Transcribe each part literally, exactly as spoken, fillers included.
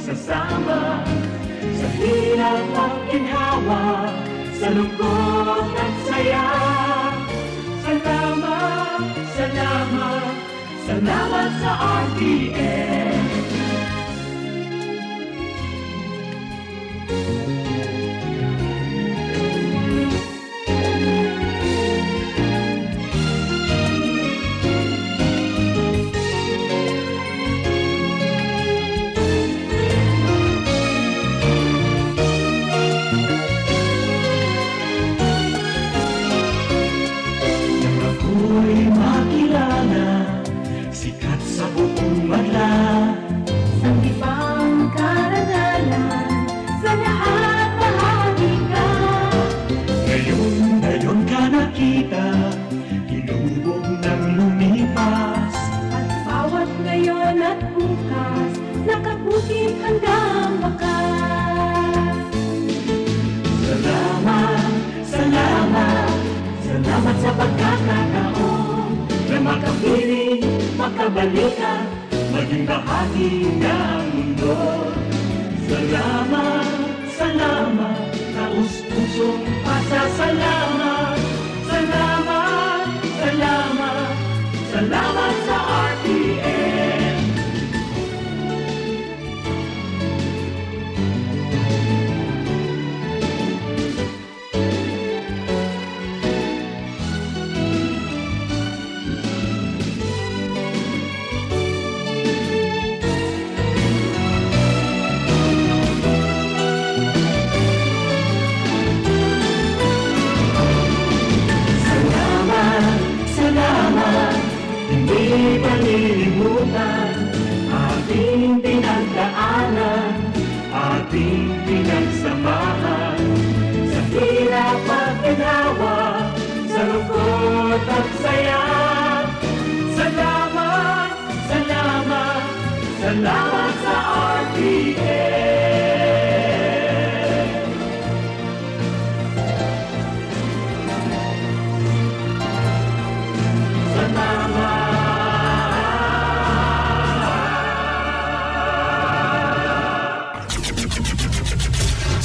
Kasama sa hirap at ginhawa, sa lungkot at saya. Salamat, salamat, salamat sa R T N. Nang ako'y makilala, sikat sa buong madla. Sa ibang karangalan, sa lahat bahagi ka. Ngayon, ngayon ka nakita, hinubog nang lumipas. At bawat ngayon at bukas, nakaputing hanggang bakas. Salamat, salamat, salamat sa pagkakataon na makapiling, makabalikan, maging bahagi ng mundo. Salamat, salamat, taos-pusong pasasalamat. Salamat, salamat, salamat sa R T N. Salamat, salamat, hindi malilimutan ating pinagdaanan, ating pinagsamahan, sa hirap at ginhawa, sa lungkot at saya. Salamat, salamat, salamat sa R T N. Salamat.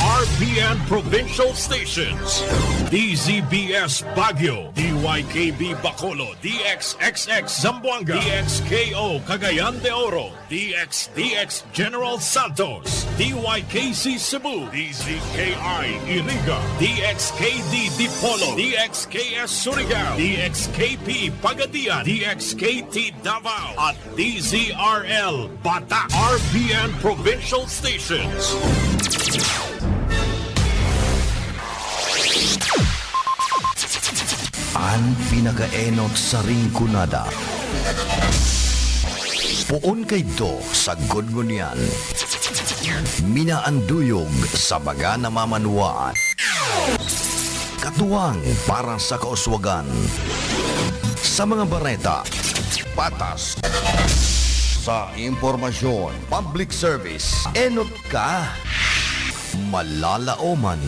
R P N Provincial Stations, D Z B S Baguio, D Y K B Bacolod, D X X X Zamboanga, D X K O Cagayan de Oro, D X D X General Santos, D Y K C Cebu, D Z K I Iriga, D X K D Dipolog, D X K S Surigao, D X K P Pagadian, D X K T Davao, at D Z R L Bata, R P N Provincial Stations. An pinakaenot sa Rinconada. Poon kaidto sagkod ngunyan. Minaanduyog sa baga na mamanwaan. Katuwang para sa kauswagan. Sa mga bareta, patas. Sa impormasyon, public service, enot ka. Malalaoman,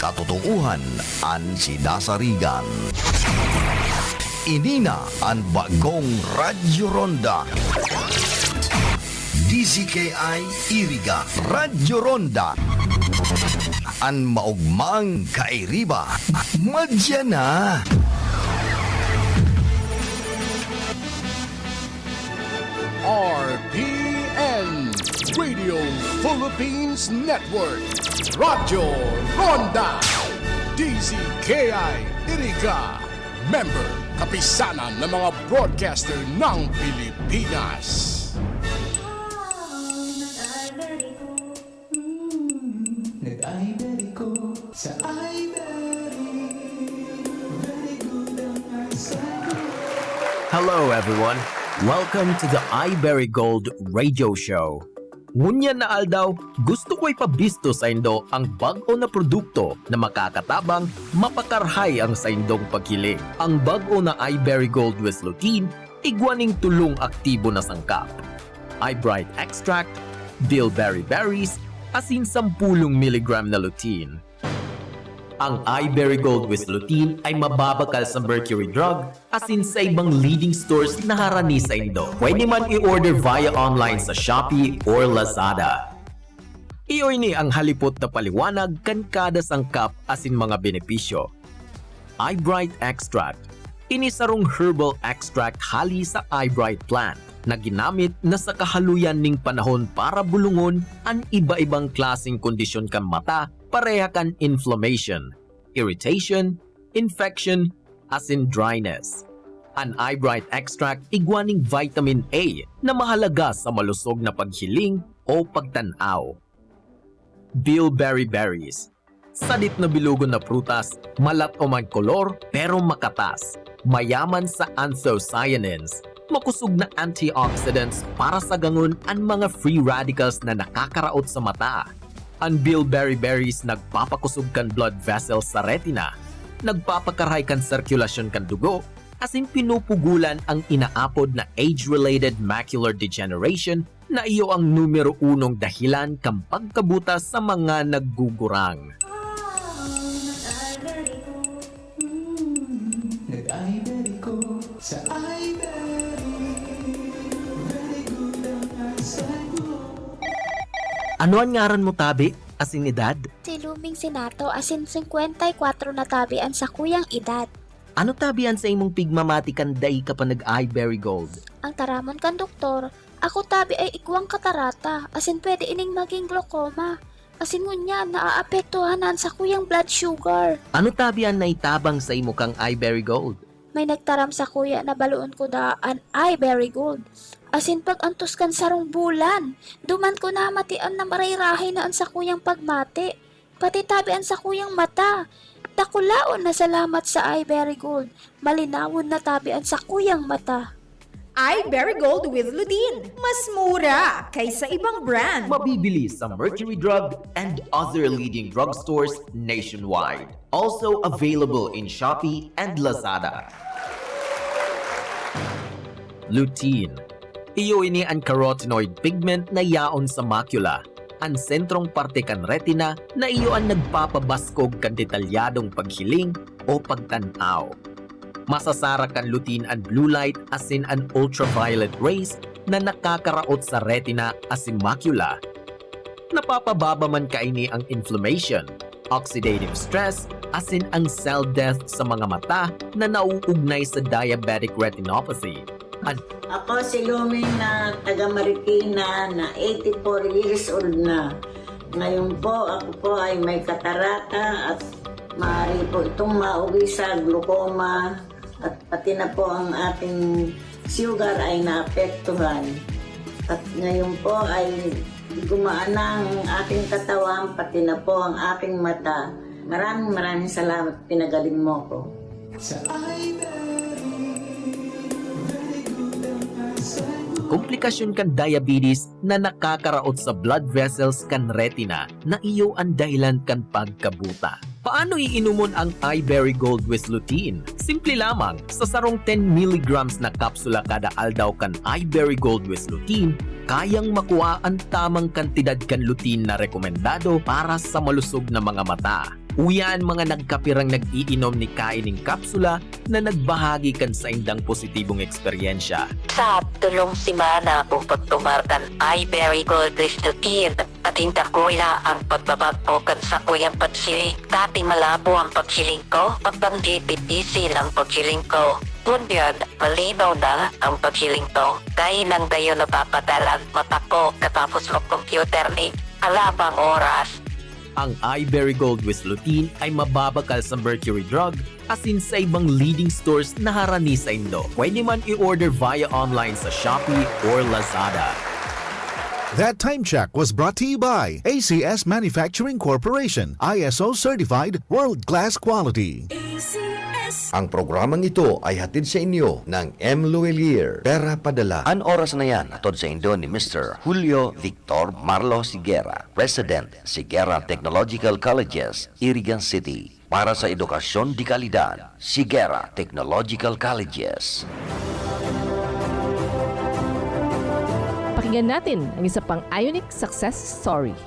katotoohan an sinasarigan. Ini na an bagong Radyo Ronda. D Z K I Iriga, Radyo Ronda. An maogmang kairiba, madya na. R P N, Radio Philippines Network, Radyo Ronda, D Z K I Iriga, member, kapisanan ng mga broadcaster ng Pilipinas. Wow, nag-ivory ko. Mm, nag-ivory ko. Sa ivory, very good ang eyesight ko. Hello, everyone. Welcome to the iBerry Gold Radio Show. Ngunyan na aldaw, gusto ko ipabisto saindo ang bag-o na produkto na makakatabang mapakarhay ang saindong paghiling. Ang bag-o na iBerry Gold with Lutein, igwa ning tolong aktibo na sangkap. iBright Extract, Bilberry Berries, asin sampulong miligram na lutein. Ang iBerry Gold with Lutein ay mababakal sa Mercury Drug asin sa ibang leading stores na harani saindo. Pwede man i-order via online sa Shopee or Lazada. Iyo ini ang halipot na paliwanag kan kada sangkap asin mga benepisyo. Eyebright Extract. Ini sarong herbal extract hali sa eyebright plant na ginamit na sa kahaluyan ning panahon para bulongon an iba-ibang klaseng kondisyon kan mata, pareha kan inflammation, irritation, infection, asin dryness. An eyebright extract igwa ning vitamin A na mahalaga sa malusog na paghiling o pagtan-aw. Bilberry berries. Sadit na bilugon na prutas, malat-om an kolor pero makatas. Mayaman sa anthocyanins, makosog na antioxidants para sagangon an mga free radicals na nakakaraot sa mata. An bilberry berries nagpapakosog kan blood vessels sa retina, nagpapakarahay kan sirkulasyon kan dugo, asin pinupugulan ang inaapod na age-related macular degeneration na iyo ang numero unong dahilan kan pagkabuta sa mga naggugurang. Nag-iBerry ko sa iBerry. Very good ang eyesight mo. Ano an ngaran mo, tabi, asin edad? Si Luming Sinato, asin singkwenta y kwatro na tabi an sakuyang edad. Ano tabi an sa imong pigmamati kan dai ka pa nag-iBerry Gold? Ang taramon kan doktor, ako tabi ay igwang katarata, asin pwede ining maging glaucoma. Asin ngunyan, naaapektuhan na an sakuyang blood sugar. Ano tabi an naitabang sa imo kang iBerry Gold? May nagtaram sakuya na baloon ko daa an iBerry Gold. Asin pag-antos kan sarong bulan, duman ko namatian na marayrahay na an sakuyang pagmati. Pati tabi an sakuyang mata. Dakulaon na salamat sa iBerry Gold. Malinawon na tabi an sakuyang mata. iBerry Gold with Lutein. Mas mura kaysa ibang brand. Mabibili sa Mercury Drug and other leading drugstores nationwide. Also available in Shopee and Lazada. Lutein. Iyo ini an carotenoid pigment na yaon sa macula, an sentrong parte kan retina na iyo an nagpapabaskog kan detalyadong paghiling o pagtan-aw. Masasara kan lutein an blue light asin an ultraviolet rays na nakakaraot sa retina asin macula. Napapababa man kaini ang inflammation, oxidative stress, asin ang cell death sa mga mata na nauugnay sa diabetic retinopathy. An Ako si Luming na taga Marikina na eighty-four years old na. Ngayon po, ako po ay may katarata at maaari po itong mauwi sa glaucoma at pati na po ang ating sugar ay naapektuhan. At ngayon po ay gumaan na ang aking katawan, pati na po ang aking mata. Maraming maraming salamat, pinagaling mo ko. Komplikasyon kan diabetes na nakakaraot sa blood vessels kan retina na iyo an dahilan kan pagkabuta. Paano iinomon ang iBerry Gold with Lutein? Simple lamang, sa sarong ten milligrams na kapsula kada aldaw kan iBerry Gold with Lutein, kayang makua an tamang kantidad kan lutein na rekomendado para sa malusog na mga mata. Uya an mga nagkapirang nag-iinom ni kaining kapsula na nagbahagi kan saindang positibong eksperyensya. Sa tolong semana ako pagtumar kan iBerry Gold Restaurant, ating dakula ang pagbabago kan sakuyang pagsiring. Dati malabo ang pagsiring ko, pagbanggit isil ang pagsiring ko. Ngunyan, malinaw na ang pagsiring ko. Dahil nang gayon napapadal ang mata ko katapos mag-computer ni alabang oras. Ang iBerry Gold with Lutein ay mababakal sa Mercury Drug asin sa ibang leading stores na harani saindo. Pwede man i-order via online sa Shopee or Lazada. That time check was brought to you by A C S Manufacturing Corporation, I S O certified, world class quality. Ang programang ito ay hatid sa inyo ng M. Luelier, Pera Padala. An oras na yan, hatod sa indo ni Mister Julio Victor Marlo Sigera, President, Sigera Technological Colleges, Irigan City. Para sa edukasyon de kalidad, Sigera Technological Colleges. Pakinggan natin ang isa pang Ionic success story.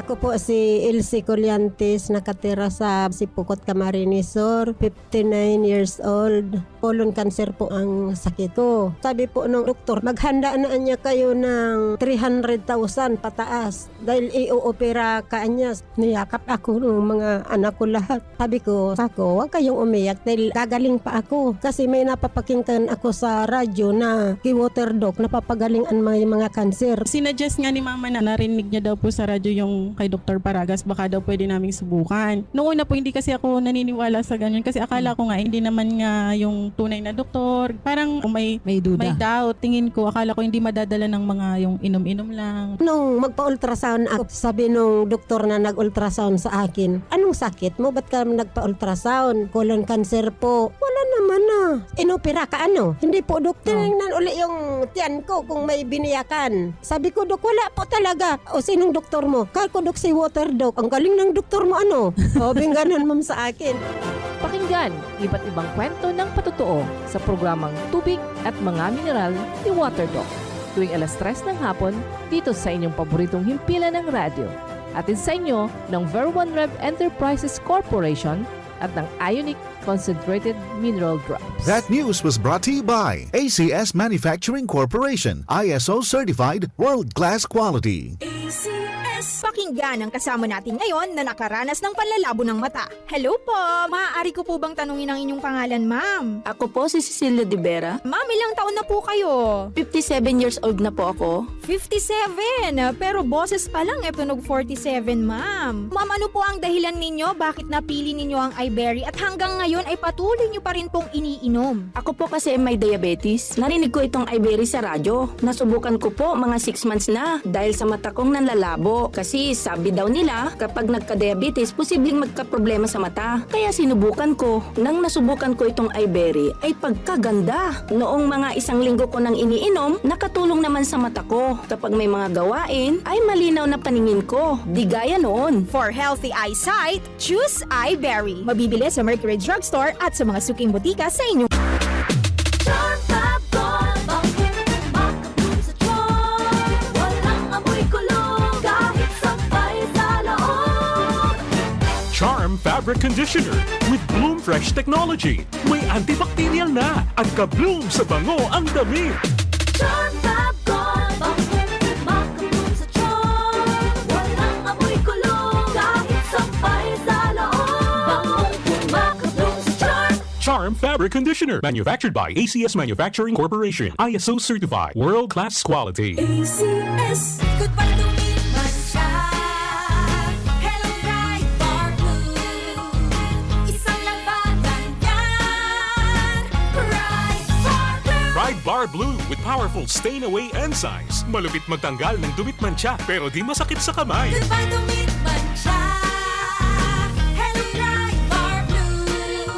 Ako po si Elsie Colliantes, nakatira sa Sipocot, Camarines Sur, fifty-nine years old. Colon cancer po ang sakit ko. Sabi po nung doktor, "Maghanda na niya kayo ng three hundred thousand pataas dahil i-oopera ka niya." Niyakap ako ng mga anak ko lahat. Sabi ko, "Sako, huwag kayong umiyak dahil gagaling pa ako." Kasi may napapakinggan ako sa radyo na ki-water doc, napapagaling ang mga, mga cancer. Sinuggest nga ni Mama na narinig niya daw po sa radyo yung kay Doktor Paragas, baka daw pwede naming subukan. Noong una po, hindi kasi ako naniniwala sa ganyan kasi akala ko nga hindi naman nga yung tunay na doktor. Parang may, May duda. may doubt. Tingin ko, akala ko hindi madadala ng mga yung inom-inom lang. Nung magpa-ultrasound ako, sabi nung doktor na nag-ultrasound sa akin, "Anong sakit mo? Ba't ka nagpa-ultrasound?" "Colon cancer po." "Wala naman na. Inopera ka ano?" "Hindi po, dok. Oh. Tinignan uli yung tiyan ko kung may biniyakan." Sabi ko, "Dok, wala po talaga." "O, sinong doktor mo?" "Kaya ko, dok, si water doc." "Ang galing ng doktor mo, ano?" O, bingganan, ma'am, sa akin. Pakinggan iba't ibang kwento ng patotoo sa programang Tubig at Mga Mineral ni Water Doc, tuwing alas tres ng hapon, dito sa inyong paboritong himpilan ng radyo. Hatid sa inyo ng Ver One Rev Enterprises Corporation at ng Ionic Concentrated Mineral Drops. That news was brought to you by A C S Manufacturing Corporation, I S O certified, world-class quality. A C S. Pakinggan ang kasama natin ngayon na nakaranas ng panlalabo ng mata. Hello po! Maaari ko po bang tanungin ang inyong pangalan, ma'am? Ako po si Cecilia de Vera. Ma'am, ilang taon na po kayo? Fifty-seven years old na po ako. Fifty-seven? Pero boses pa lang, e tunog forty-seven, ma'am. Ma'am, ano po ang dahilan ninyo bakit napili ninyo ang Iberry at hanggang ngayon ay patuloy nyo pa rin pong iniinom? Ako po kasi may diabetes. Narinig ko itong Iberry sa radyo. Nasubukan ko po mga six months na dahil sa mata kong nanlalabo. Kasi sabi daw nila, kapag nagka-diabetes, posibleng magkaproblema sa mata. Kaya sinubukan ko. Nang nasubukan ko itong Iberry, ay pagkaganda! Noong mga isang linggo ko nang iniinom, nakatulong naman sa mata ko. Kapag may mga gawain, ay malinaw na paningin ko. Di gaya noon. For healthy eyesight, choose Iberry. Mabibili sa Mercury Drugstore at sa mga suking botika sa inyong Charm Fab Gold, bangkong makabloom sa charm. Walang amoy kulog, kahit sampay sa loob. Charm Fabric Conditioner with Bloom Fresh Technology. May antibacterial na at ka-bloom sa bango ang damit. Charm Fab Gold, bangkong makabloom sa charm. Walang amoy kulog, kahit sampay sa loob. Bangkong makabloom sa charm. Charm Fabric Conditioner, manufactured by A C S Manufacturing Corporation, I S O certified, world-class quality. A C S. Goodbye to me, mantsa. Hello, Pride Bar Blue. Isang labanan yan. Pride Bar Blue. Pride Bar Blue with powerful stain away enzymes. Malupit magtanggal ng dumi at mantsa, pero di masakit sa kamay. Goodbye to me, mantsa. Hello, Pride Bar Blue.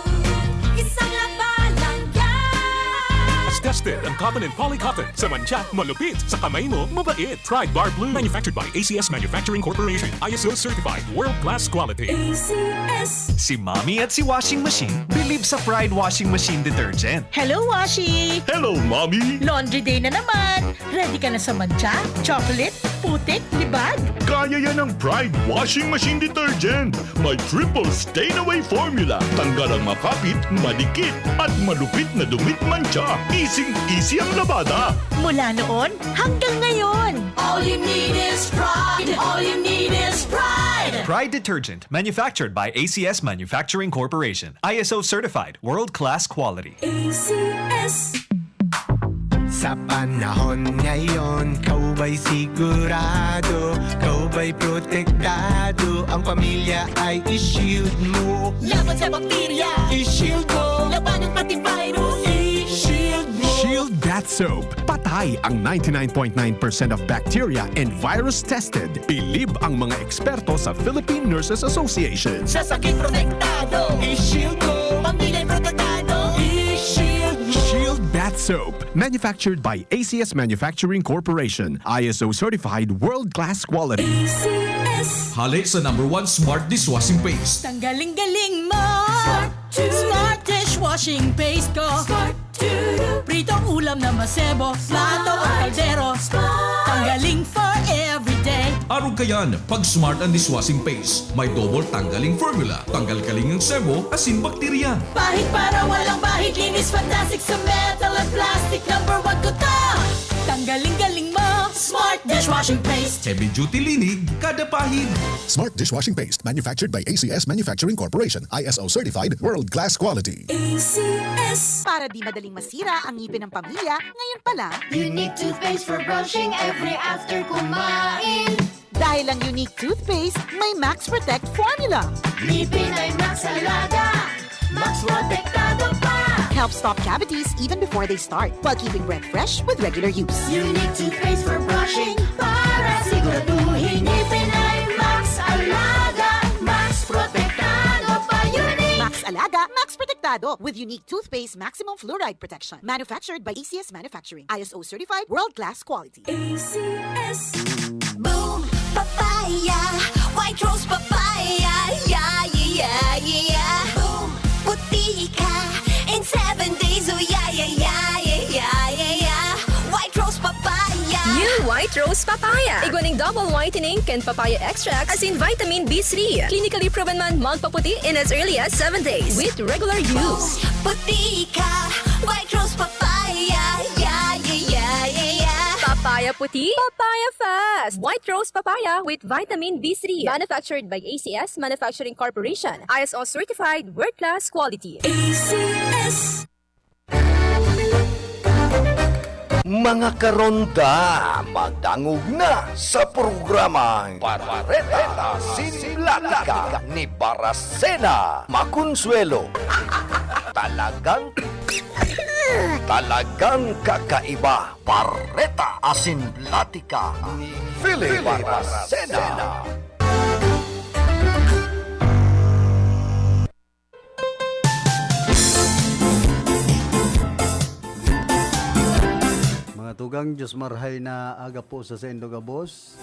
Isang labanan yan. Mas tested ang cotton and poly cotton. Sa mantsa, malupit. Sa kamay mo, mabait. Pride Bar Blue. Manufactured by A C S Manufacturing Corporation. I S O certified. World class quality. A C S. Si Mommy at si Washing Machine bilib sa Pride Washing Machine Detergent. Hello, Washi! Hello, Mommy! Laundry day na naman! Ready ka na sa mantsa, chocolate, putik, libag? Kaya yan ng Pride Washing Machine Detergent! May triple stain away formula. Tanggal ang makapit, madikit, at malupit na dumi't mantsa. Easing-easy ang labada. Mula noon hanggang ngayon. All you need is Pride. All you need is Pride. Pride Detergent, manufactured by A C S Manufacturing Corporation. I S O certified, world-class quality. A C S. Sa panahon ngayon, ikaw ba'y sigurado, ikaw ba'y protektado, ang pamilya ay i-shield mo. Laban sa bakterya, i-shield mo. Labanan pati virus, i-shield mo. Shield Bath Soap. Patay ang ninety-nine point nine percent of bacteria and virus tested. Bilib ang mga eksperto sa Philippine Nurses Association. Sa sakit protektado, i-shield mo. Pamilya'y protektado, i-shield mo. Shield Bath Soap. Manufactured by A C S Manufacturing Corporation. I S O certified world-class quality. A C S. Hale sa number one smart dishwashing paste. Tanggaling galing mo! Smart Two. Smart dishwashing paste ko. Smart Two. Pritong ulam na masebo, plato o kaldero. Smart. Tanggaling for everyday. At Kayan, pag Smart ang dishwashing paste, may double tanggaling formula, tanggal kaling ang sebo, asin bakterya. Pahid para walang bahid, linis fantastic sa metal at plastic. Number one ko to. Tanggaling galing mo, Smart dishwashing paste. Heavy duty linig, kada pahid. Smart dishwashing paste, manufactured by A C S Manufacturing Corporation, I S O certified, world class quality. A C S. Para di madaling masira ang ngipin ng pamilya, ngayon pa lang. Unique toothpaste for brushing every after kumain. Dahil ang Unique Toothpaste may Max Protect Formula. Ngipin ay Max Alaga, Max Protektado pa. Help stop cavities even before they start, while keeping breath fresh with regular use. Unique Toothpaste for brushing para siguraduhin ngipin ay Max Alaga, Max Protektado pa. Unique. Max Alaga, Max Protektado with Unique Toothpaste Maximum Fluoride Protection. Manufactured by A C S Manufacturing. I S O certified, world-class quality. A C S. Boom! Papaya! White Rose Papaya! Yeah, yeah, yeah, yeah! Boom! Puti ka in seven days! Oh, yeah, yeah, yeah, yeah, yeah, yeah, yeah! White Rose Papaya! New White Rose Papaya. Igwa nin double whitening kan papaya extract, asin vitamin B three. Clinically proven man magpaputi in as early as seven days with regular use. Puti ka, White Rose Papaya, yeah, yeah, yeah, yeah, yeah. Papaya puti, papaya fast. White Rose Papaya with vitamin B three. Manufactured by A C S Manufacturing Corporation. I S O certified, world class quality. A C S. Mga karonda, magdangog na sa programang Bareta sin Platika ni Baracena Maconsuelo. Talagang, talagang kakaiba. Bareta asin Platika ni Philip Baracena. Mga tugang, Diyos marhay na aga po sa saindo gabos.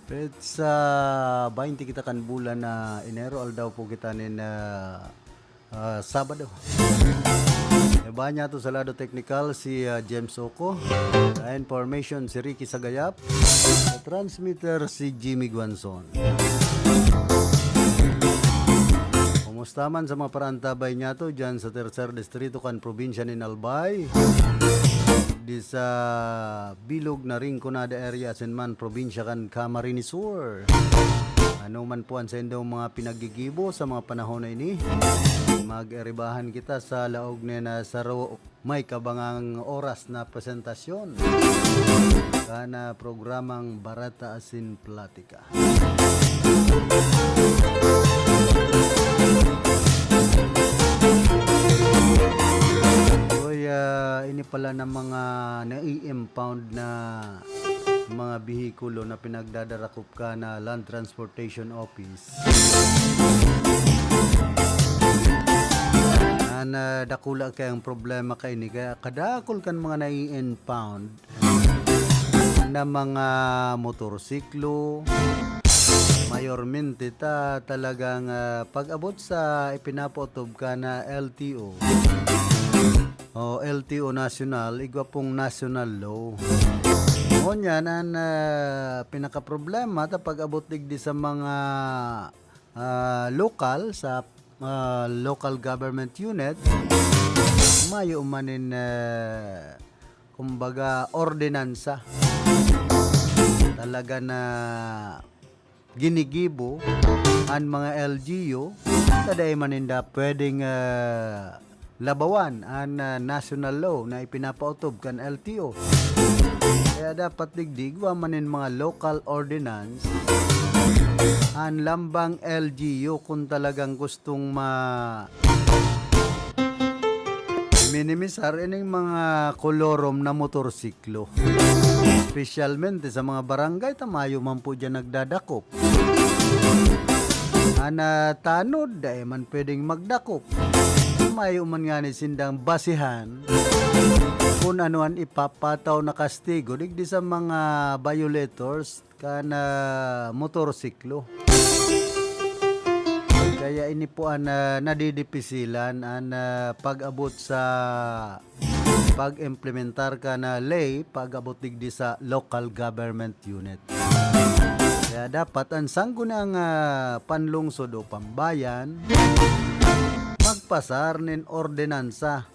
Petsa baynte kita kan bulan na Enero, aldaw po kita nin, ah, ah, Sabado. Iba niya to sa lado teknikal, si, ah, James Oco. Sa information, si Ricky Sagayap. Sa transmitter, si Jimmy Guanzon. Kumusta man sa mga paraantabay niya to dyan sa Tercer Distrito kan probinsya nin Albay? Di sa bilog na Rinconada area, asin man probinsya kan Camarines Sur. Ano man po ang saindong mga pinaggigibo sa mga panahon na ini, mag-eribahan kita sa laog na na saro may kabangang oras na presentasyon kan, ah, programang Bareta asin Platika. Uy, ah, ini pala ng mga nai-impound na mga behikulo na pinagdadarakop ka na Land Transportation Office. An, ah, dakula kayang problema kaini, kaya kadakul kan mga nai-impound na mga motorsiklo, mayormente ta talagang, ah, pag-abot sa ipinapaotob ka na L T O o L T O national, igwa pong national law. Ngunyan, an, ah, pinakaproblema ta pag-abot digdi sa mga, ah, lokal, sa, ah, local government unit, mayo man nin, ah, kumbaga, ordinansa. Talaga na ginigibo an mga L G U na dai man ninda pwedeng, ah, labawan an, ah, national law na ipinapaotob kan L T O. Kaya dapat digdi igwa man nin mga local ordinance an lambang L G U kung talagang gustong ma-, minimisar ining mga kolorom na motorsiklo. Espesyalmente sa mga barangay, ta mayo man po diyan nagdadakop. An, ah, tanod, dai man pwedeng magdakop. Mayo man ngani sindang basihan kun ano an ipapataw na kastigo digdi sa mga violators kan, ah, motorsiklo. Kaya ini po an, ah, nadidipisilan an, ah, pag-abot sa pag-implementar kan, ah, ley pag-abot digdi sa local government unit. Kaya dapat an sangguniang, ah, panlungsod o pambayan magpasar nin ordinansa.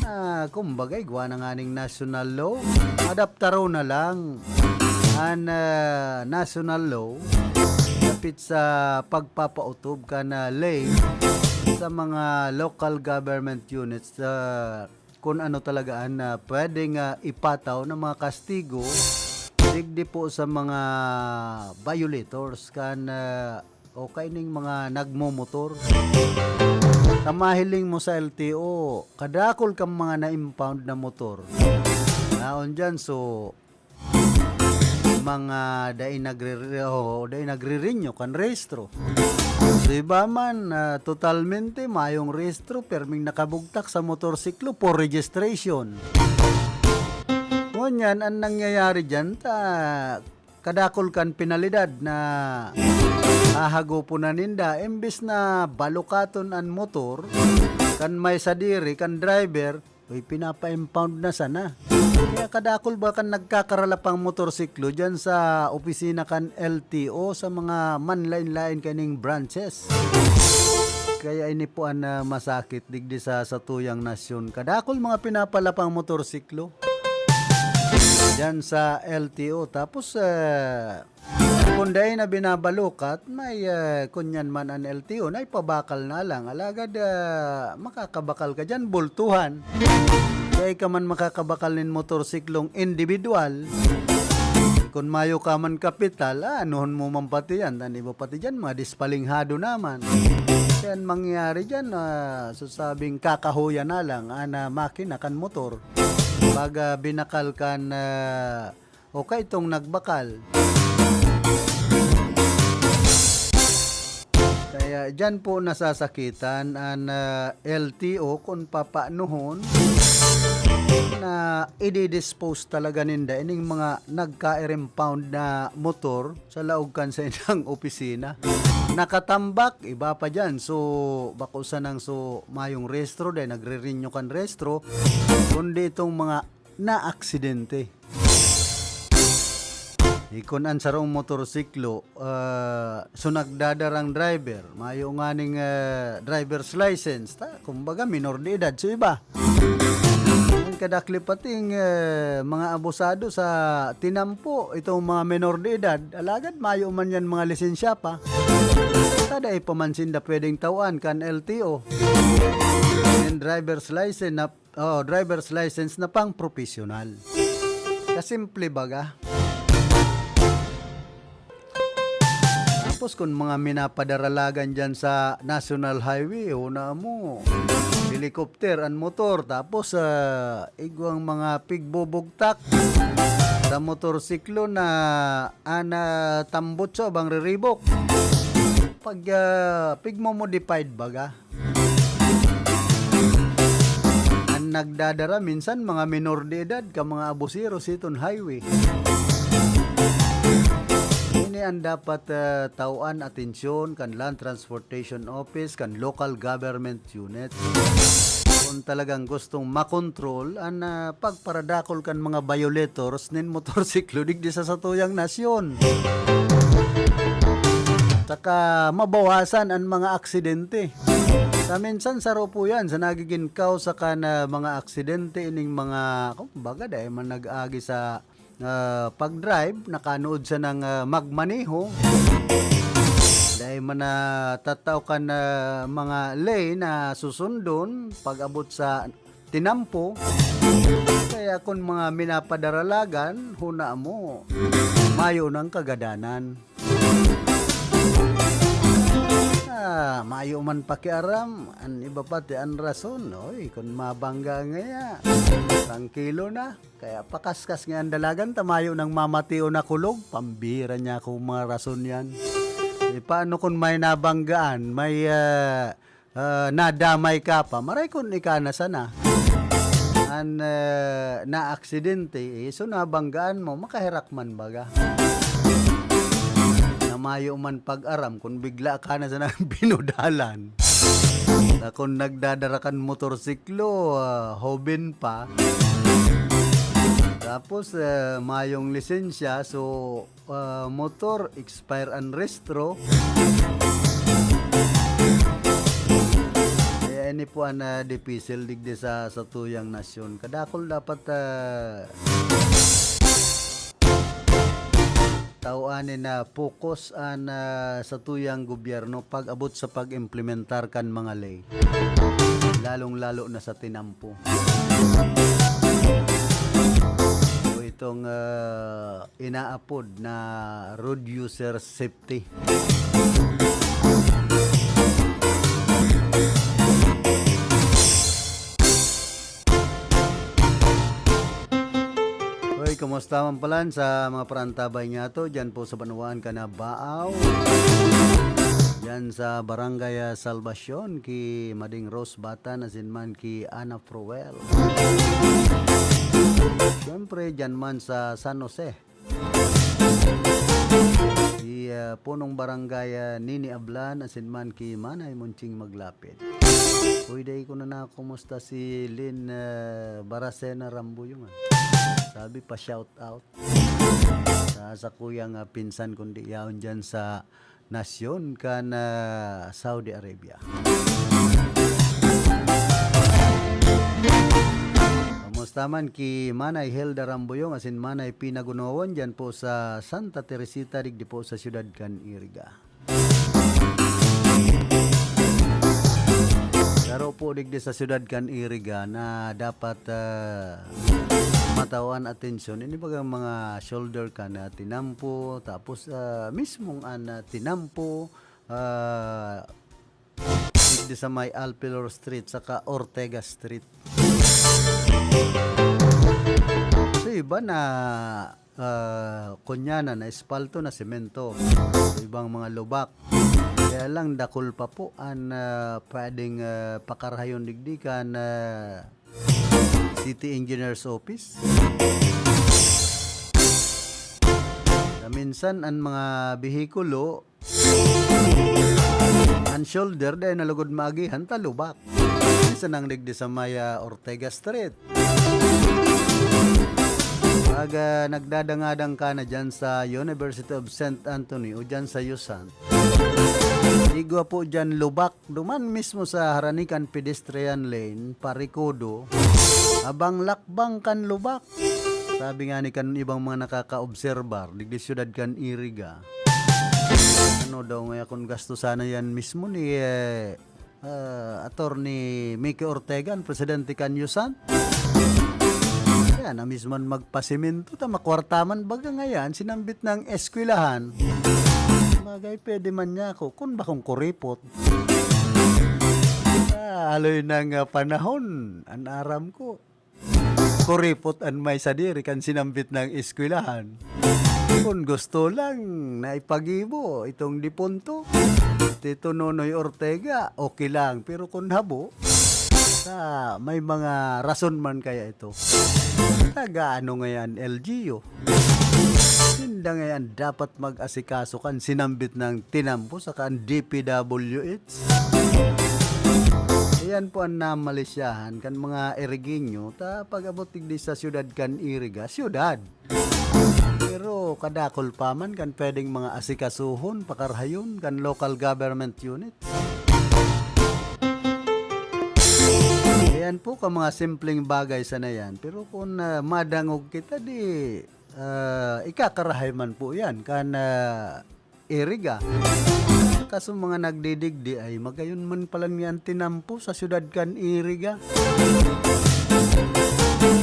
Ah, kumbaga, igwa na nganing national law. Adaptaron na lang an, ah, national law dapit sa pagpapautob kan, ah, ley sa mga local government units, ah, kun ano talaga an, ah, pwedeng, ah, ipataw na mga kastigo digdi po sa mga violators kan, ah, o kaining mga nagmomotor. Ta mahiling mo sa L T O, kadakol kan mga na-impound na motor. Naon diyan, so, mga dai nagre-, o dai nagre-renew kan rehistro. So, iba man, ah, totalmente mayong rehistro, perming nakabugtak sa motorsiklo for registration. Ngunyan, an nangyayari diyan, ta kadakol kan penalidad na hahagopon na ninda, imbes na balukaton an motor kan may sadiri, kan driver, uy, pinapa-impound na sana. Kaya kadakol ba kan nagkakaralapang motorsiklo diyan sa opisina kan L T O sa mga manlain-lain kaining branches. Kaya ini po an, ah, masakit digdi sa satuyang nasyon. Kadakol mga pinapalapang motorsiklo diyan sa L T O. Tapos, ah, kung dai na binabalukat, may, ah, kunyan man an L T O na ipabakal na lang. Alagad, ah, makakabakal ka diyan, bultuhan. Dai ka man makakabakal nin motorsiklong individual. Kung mayo ka man kapital, ah, anuhon mo man pati yan. An iba pati diyan, mga dispalinghado naman. Kaya an mangyayari diyan, ah, sasabing kakahuyan na lang an, ah, makina kan motor. Pag, ah, binakal kan, ah, o kaitong nagbakal. Kaya diyan po nasasakitan an, ah, L T O kung papaanohon na i-dispose talaga ninda ining mga nagka-impound na motor sa laog kan saindang opisina. Nakatambak, iba pa diyan. So, bako sanang so mayong rehistro, dai nagre-renew kan rehistro, kundi itong mga naaksidente. Ikon an sarong motorsiklo, ah, so nagdadarang driver, mayo nganing, ah, driver's license, ta, kumbaga, minor de edad so iba. An kadakli pating, ah, mga abusado sa tinampo itong mga minor de edad, alagad mayo man yan mga lisensya pa. Ta dai pa man sinda pwedeng tawan kan L T O. An driver's license na, oh, driver's license na pang professional. Kasimple baga. Tapos kung mga minapadaralagan dyan sa National Highway, una mo, helicopter an motor, tapos, ah, igwang mga pigbubugtak sa motorsiklo na, ah, natambutso bang riribok. Pag, ah, pigmo-modified baga. An nagdadara minsan mga minor de edad ka mga abusero siton highway. Ini an dapat, ah, tawan atensyon kan Land Transportation Office, kan local government unit. Kung talagang gustong makontrol an, ah, pagparadakol kan mga violators nin motorsiklo digdi sa satuyang nasyon. Saka mabawasan an mga aksidente. Sa minsan, saro po yan sa nagiging kausa kan, ah, mga aksidente, ining mga, kumbaga, dahil man nag-agi sa, ah, pag-drive, nakanood sa nang, ah, magmaneho. Dahil man natatao kan, ah, mga lane na susundon, pag-abot sa tinampo. Kaya kung mga minapadaralagan, huna mo, mayo nang kagadanan. Ah, mayo man pakiaram, an iba pati an rason. Oy, kun mabangga ngaya, trangkilo na. Kaya pakaskas nga an dalagan ta mayo nang mamatiw na kulog. Pambira niya akong mga rason yan. E, paano kun may nabanggaan? May, ah, ah, nadamay ka pa, maray kun ika na sana. An, ah, naaksidente, eh, so nabanggaan mo, makaherak man baga. Na mayo man pag-aram kun bigla ka na sana binudalan. Na kun nagdadara kan motorsiklo, ah, hoben pa. Tapos, ah, mayong lisensya, so, ah, motor, expire an rehistro. Kaya ini po an, ah, dipisil digdi sa satuyang nasyon. Kadakul dapat, ah, tawanin na focus an, ah, satuyang gobyerno pag-abot sa pag-implementar kan mga ley, lalong-lalo na sa tinampo. So, itong, ah, inaapod na road user safety. Hoy, kumusta man palan sa mga parantabay niyato diyan po sa banwaan kan Baaw? Diyan sa Barangay, ah, Salvacion, ki Mading Rose Batan, asin man ki Ana Proel. Siyempre, diyan man sa San Jose. Ki, ah, Punong Barangay, ah, Nini Ablan, asin man ki Manay Monching Maglapid. Uy, dai ko na nakumusta si Lynn, ah, Baracena Rambuyong, ah. Sabi pa shout out sa sakuyang, ah, pinsan kundi yaon diyan sa nasyon kan, ah, Saudi Arabia. Kamusta man ki Manay Hilda Rambuyong asin Manay Pina Gunowon diyan po sa Santa Teresita, digdi po sa siyudad kan Iriga. Saro po digdi sa siyudad kan Iriga na dapat, ah, matawan atensyon. Ini bagang mga shoulder kan tinampo, tapos, ah, mismong an, ah, tinampo, ah, digdi sa may Alpilor Street saka Ortega Street. So, iba na, ah, kunya na, na espalto, na semento. Ibang mga lubak. Kaya lang, dakul pa po an, ah, pwedeng, ah, pakarahayon digdi kan, ah, City Engineer's Office. Na minsan, an mga behikulo, an shoulder, dai na lugod maagihan, ta lubak. Minsan ang digdi sa may, ah, Ortega Street. Pag, ah, nagdadangadang ka na dyan sa University of Saint Anthony o dyan sa USANT, igwa po dyan lubak, duman mismo sa harani kan pedestrian lane, parikodo, abang lakbang kan lubak. Sabi nga ni kan ibang mga nakakaobserbar, digdi siyudad kan Iriga, ano daw nga kun gasto sana yan mismo ni, eh, ah, Attorney Mickey Ortega, ang presidente kan USANT. Kaya na mismo magpasimento, ta makwarta man baga ngayan, sinambit ng eskwelahan. Bagay, pwede man niya ako, kun bakong kuripot. Ah, aloy ng, ah, panahon, an aram ko. Kuripot an may sadiri kan sinambit ng eskwelahan. Kun gusto lang na ipagibo itong dipunto, Tito Nonoy Ortega, okay lang. Pero kun habo, sa may mga rason man kaya ito. Taga ano ngayon, L G U? Sinda ngayon dapat mag-asikaso kan sinambit ng tinampo sa kan D P W H. Ayan po ang namalisyahan kan mga Irigenyo, ta pag-abot digdi sa siyudad kan Iriga, siyudad. Pero kadakul pa man kan pwedeng mga asikasuhon, pakarahayon kan local government unit. Ayan po ka mga simpleng bagay sana yan. Pero kung, ah, madangog kita, di, ah, ikakarahay man po yan kan, ah, Iriga. Kaso mga nagdidigdi ay magayon man palan niyan tinampo sa siyudad kan Iriga.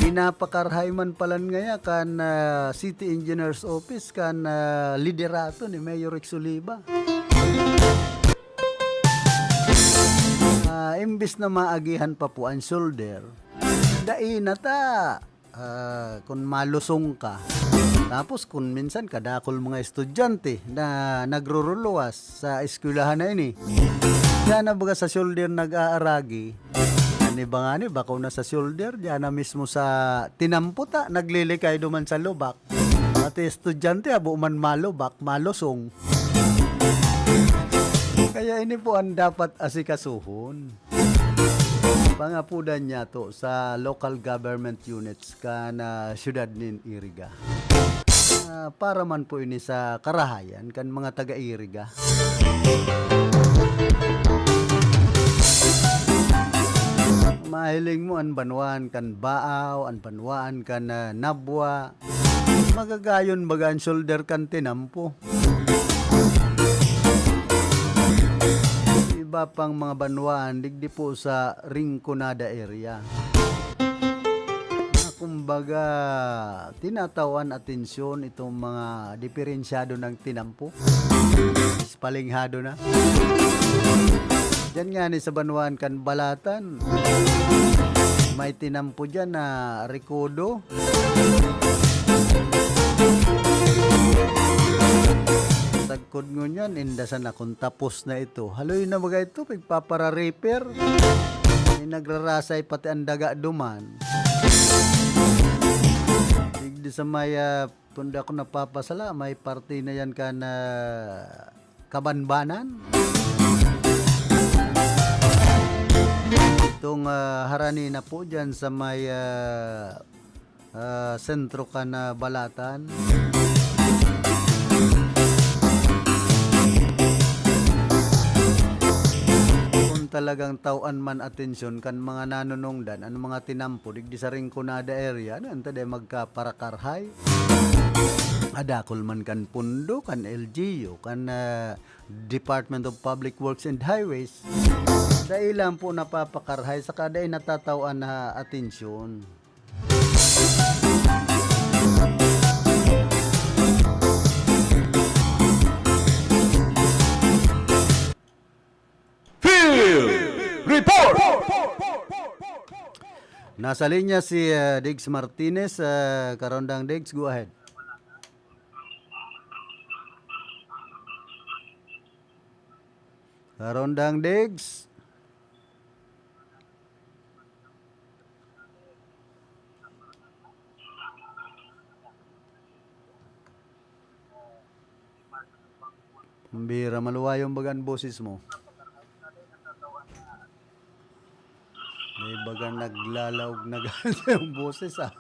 Pinapakarahay man palan ngaya kan, ah, City Engineer's Office kan, ah, liderato ni Mayor Rex Oliva. Ah, imbis na maagihan pa po ang shoulder, dai na ta, ah, kun malusong ka. Tapos kun minsan kadakul mga estudyante na nagruruluwas sa eskwelahan na ini. Diyan na baga sa shoulder nag-aaragi. An iba ngani, bako na sa shoulder, diyan na mismo sa tinampo ta, naglilikay duman sa lubak. Pati estudyante, abo man malubak, malusong. Kaya ini po ang dapat asikasuhon. Pangapodan niya to sa local government units kan, ah, siyudad nin Iriga. Ah, para man po ini sa karahayan kan mga taga-Iriga. Mahiling mo an banwaan kan Baaw, an banwaan kan, ah, Nabua. Magagayon baga an shoulder kan tinampo. Iba pang mga banwaan digdi po sa Rinconada area. Na kumbaga, tinatawan atensyon itong mga diferensyado ng tinampo. Ispalinghado na. Diyan nga ni sa banwaan kan Balatan. May tinampo diyan na Recodo. Sagkod ngunyan, indasan akong tapos na ito. Haloy na baga ito, pigpapara-repair. May nagrarasay pati ang daga duman. Digdi sa may, ah, kung di ako napapasala, may parte na yan kan, ah, Kabanbanan. Itong, ah, harani na po dyan sa may, ah, ah, sentro kan, ah, Balatan. Kung talagang tawan man atensyon kan mga nanunungdan, an mga tinampo digdi sa Rinconada area, ano, yan ta di magkaparakarhay? Adakol man kan pundo, kan L G U, kan, ah, Department of Public Works and Highways. Dai lang po napapakarhay, saka dai natatawan na atensyon. Field Report! Nasa linya si, ah, Diggs Martinez. Ah, Karondang Diggs, go ahead. Karondang Diggs. Pambira, maluwayong baga an boses mo. May baga naglalaog na gani yung boses, ah.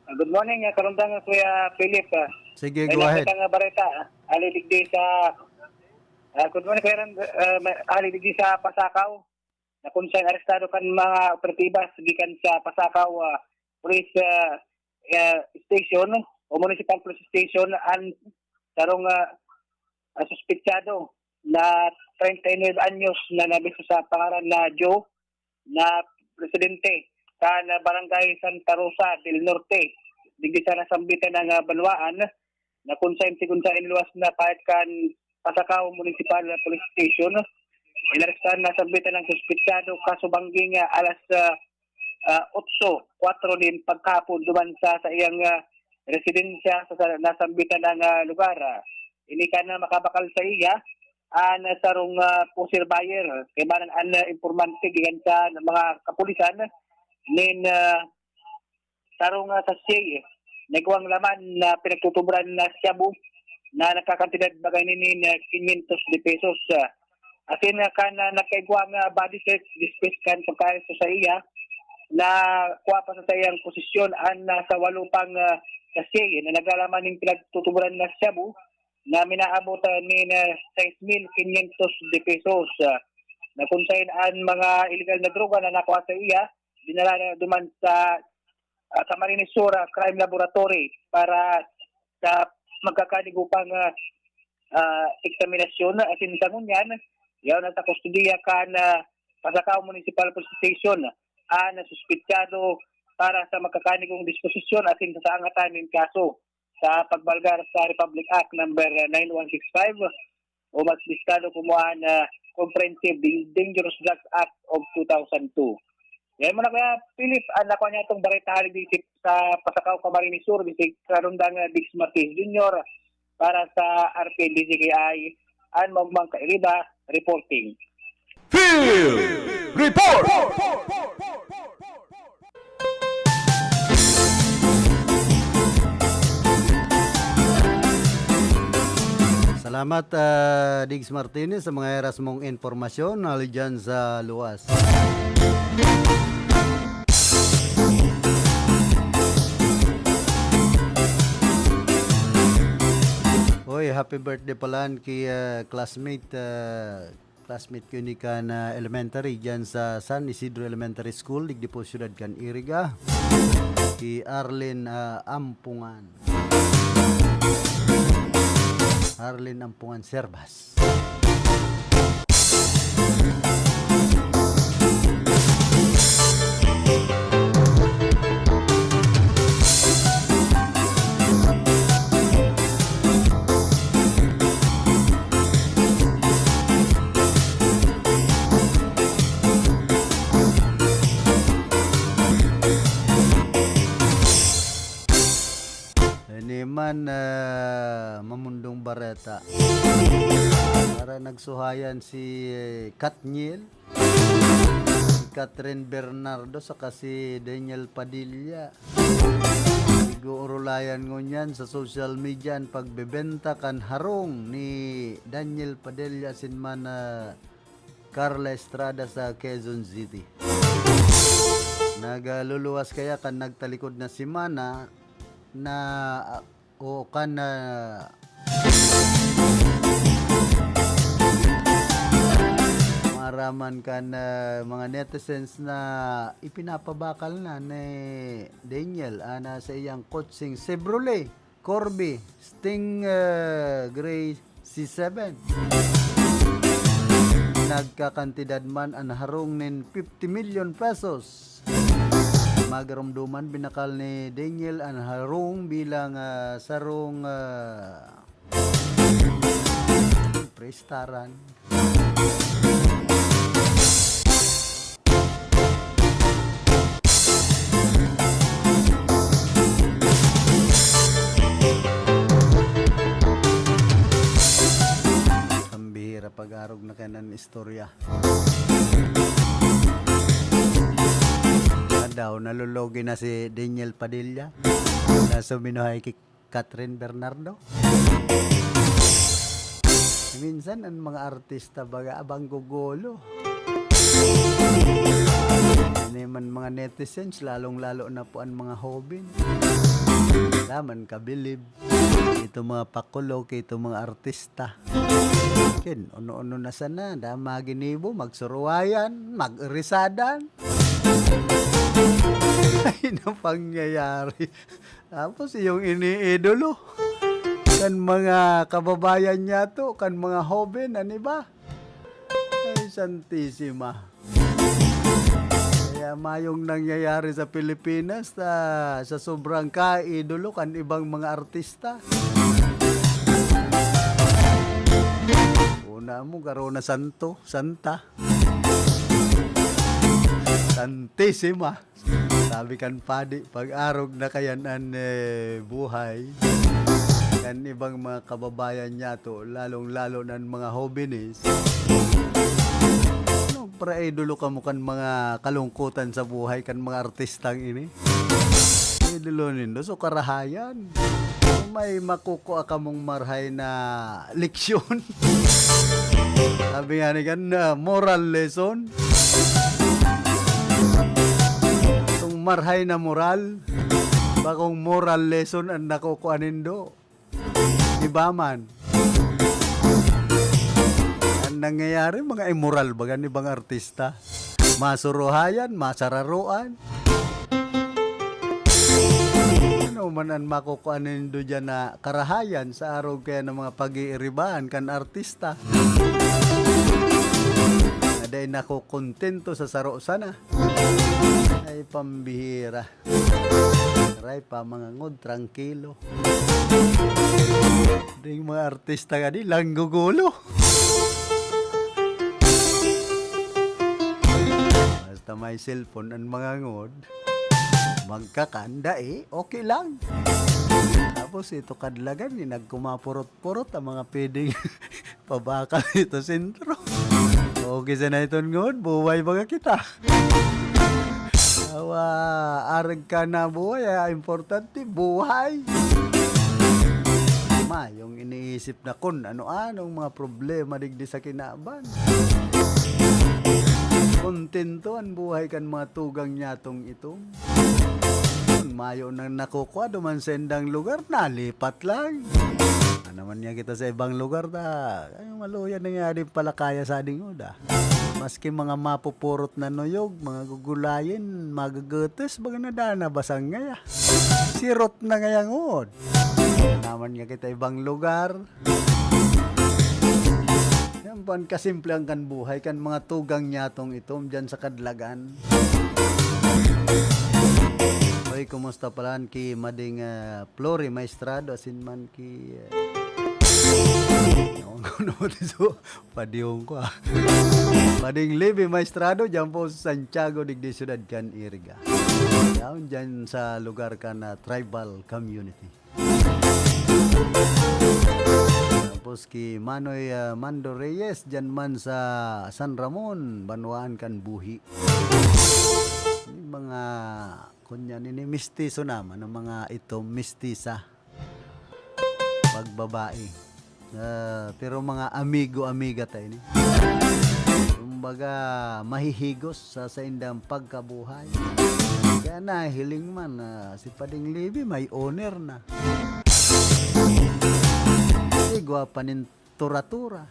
Ah, good morning, ah, Karondang, Kuya Philip, ah. Sige, go ahead. May nakita nga bareta, ah, ali digdi sa, ah, good morning, Kuya Ran-, ah, may, ali digdi sa Pasacao, na kung saan arestado kan mga operatibas gikan sa Pasacao, ah, Police, ah, ah, Station o Municipal Police Station, ang sarong, ah, ah, suspetsado na treinta y nueve anyos na nabisto sa pangaran na Joe, na residente kan Barangay Santa Rosa del Norte, digdi sa nasambitan na banwaan, na kung saan, sigon sa iniluwas na pahit kan Pasacao Municipal Police Station. Inarestahan na sambitan ang suspetsado, kaso bangging, ah, alas, ah, ah, otso, kwatro nin pagkahapon duman sa, sa iyang, ah, residensya sa, sa nasambitan ng, ah, lugar. Ah, ini kan makabakal sa iya, an sarong, ah, pusher buyer. Kaibanan an, ah, impormante gikan sa mga kapulisan nin, ah, sarong, ah, sachet na igwang laman na pinagtutuboran na shabu na nagkakantidad baga ini nin, ah, quinientos de pesos. Ah, asin, ah, kan, ah, nagkaigwang, ah, body search, despues kan pagkaresto sa iya, nakuha pa sa saiyang posisyon an nasa walo pang, ah, sachet na naglalaman nin pinagtutuboran na shabu na minaabot, ah, nin, ah, sais mil quinientos de pesos, ah, na kung saan an mga iligal na droga na nakuha sa iya, dinala na duman sa, ah, Camarines Sur, ah, Crime Laboratory para sa magkakanigo pang, ah, ah, eksaminasyon. Asin sa ngunyan, yaon na sa kustodiya kan, ah, Pasacao Municipal Police Station an suspetsado para sa magkakanigong disposisyon asin sa saangatan nin kaso sa pagbalgar sa Republic Act number nine one six five o mas listado kumuha na Comprehensive Dangerous Drugs Act of two thousand two. Yan muna, Kuya Philip, ang nakuha niya itong bareta hali di si, sa Pasacao, Camarines Sur, di si Karundang, ah, Diggs Martinez Junior para sa R P N D Z K I, ang Magmang Kairiba, reporting. Field Report! Salamat, ah, Diggs Martinez, sa mga eras mong impormasyon hali dyan sa luwas. Oy, happy birthday pala ki, ah, classmate, ah, classmate ko ni kan, ah, elementary dyan sa San Isidro Elementary School, digdi po siyudad kan Iriga. Ki Arlene, ah, Ampungan. Arlene Ampungan Servas. Ini man, ah, mamundong bareta. Para nagsuhayan si, eh, Katniel, si Catherine Bernardo, saka si Daniel Padilla. Nag-uurulayan ngunyan sa social media an pagbebenta kan harong ni Daniel Padilla asin man, ah, Carla Estrada sa Quezon City. Nagaluluwas kaya kan nagtalikod na semana na, ah, o kan, ah, maaraman kan, ah, mga netizens na ipinapabakal na ni Daniel, ah, na sa iyang kotseng Chevrolet Corvette Stingray C seven. Nagkakantidad man an harong nin fifty million pesos. Magaromdoman, binakal ni Daniel an harong bilang, ah, sarong, ah, prestaran. Pambihira, pag-arog na kaiyan an istorya. Daw, nalulugi na si Daniel Padilla na suminuhay ki Catherine Bernardo. Minsan, an mga artista baga abang gugolo. Ini man mga netizens, lalong-lalo na po an mga hoben. Wala man kabilib. Ito mga pakulog, ito mga artista. Ken, ono-ono na sana, da maginibo, magsuruwayan, mag-irisadan. Ay, na pangyayari. Tapos yung iniidolo kan mga kababayan niya to, kan mga hoben, ano ba? Ay, Santisima. Kaya mayong nangyayari sa Pilipinas, ah, sa sobrang kaidolo kan ibang mga artista. Una mo, garo na santo, santa. Santisima. Sabi kan padi, pag-arog na kaiyan an, eh, buhay kan ibang mga kababayan niyato, lalong-lalo na an mga hobenes. Ano, para idolo kamo kan mga kalungkutan sa buhay kan mga artistang ini? Idolo nindo, so karahayan. Kung may makukua kamong marahay na leksyon. Sabi nga ni kan, ah, moral lesson. Kung marahay na moral, bakong moral lesson ang nakukuha nindo. Iba man. Ang nangyayari, mga immoral baga an ibang artista. Masuruhayan, masararoan. Ano man ang makukuha nindo diyan na karahayan sa arog kaya ng mga pag-iiribahan kan artista? Na dai nakukontento sa saro sana. Ay, pambihira. Aray pa, mga ngod, trangkilo. Ding mga artista nga di, langgugulo. Sa may cellphone an mga ngod, magkakan, dai, okay lang. Tapos ito kadlagan, ni nagkumapurot-purot ang mga pwedeng pabakal ito sentro. Okay, sa na iton ngod, buhay baga kita. Awa, arag ka na buhay, ah, importante, buhay. Mayong iniisip na kun ano-anong mga problema digdi sa kinaban. Kontento an buhay kan mga tugang niyatong itom. Kun mayo nang nakukua duman sa indang lugar, nalipat lang. Na naman niya kita sa ibang lugar, ta. Ay, maluya na nga din pala kaya sa ading uda. Maski mga mapupurot na nuyog, mga gugulayin, magagatas, baga nadana basang ngaya. Sirot na ngaya ngod. Na naman niya kita ibang lugar. Yan po an kasimple ang kan buhay kan mga tugang niyatong itom diyan sa Kadlagan. Hoy, kumusta pala ki Mading, ah, Flori Maestrado asin man ki, ah, ewan ko ano ba ito, padihon ko, ah. Mading Levi Maestrado diyan po sa Santiago, digdi syudad kan Iriga. Yan, diyan sa lugar kan, ah, tribal community. Tapos ki Manoy, ah, Mando Reyes, diyan man sa San Ramon, banwaan kan Buhi. Yung mga, kunya nini, mistiso naman, ang mga itom, mistisa. Pagbabae. Ah, pero mga amigo-amiga tayo ni. Kumbaga, mahihigos sa saindang pagkabuhay. Kaya nahiling man na si Pading Libby may owner na. Ay, gwapa nin tura-tura.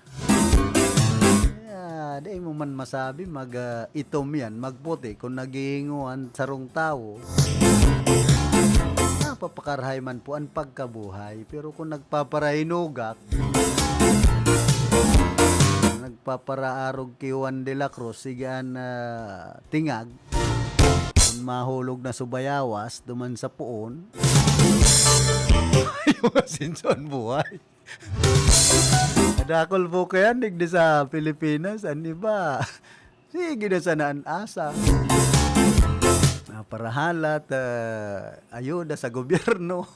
Kaya di mo man masabi mag, ah, itom yan, magputi. Kung naghihingo an sarong tawo, napapakarahay man po an pagkabuhay. Pero kung nagpaparahinugak, nagpaparaarog ki Juan de la Cruz, sige an, ah, tingag, kun mahulog na subayawas duman sa poon, yung asinso an buhay. Kadakol po kayan, digdi sa Pilipinas, an iba. Sige na sana an asa. Ah, parahalat, ah, ayuda sa gobyerno.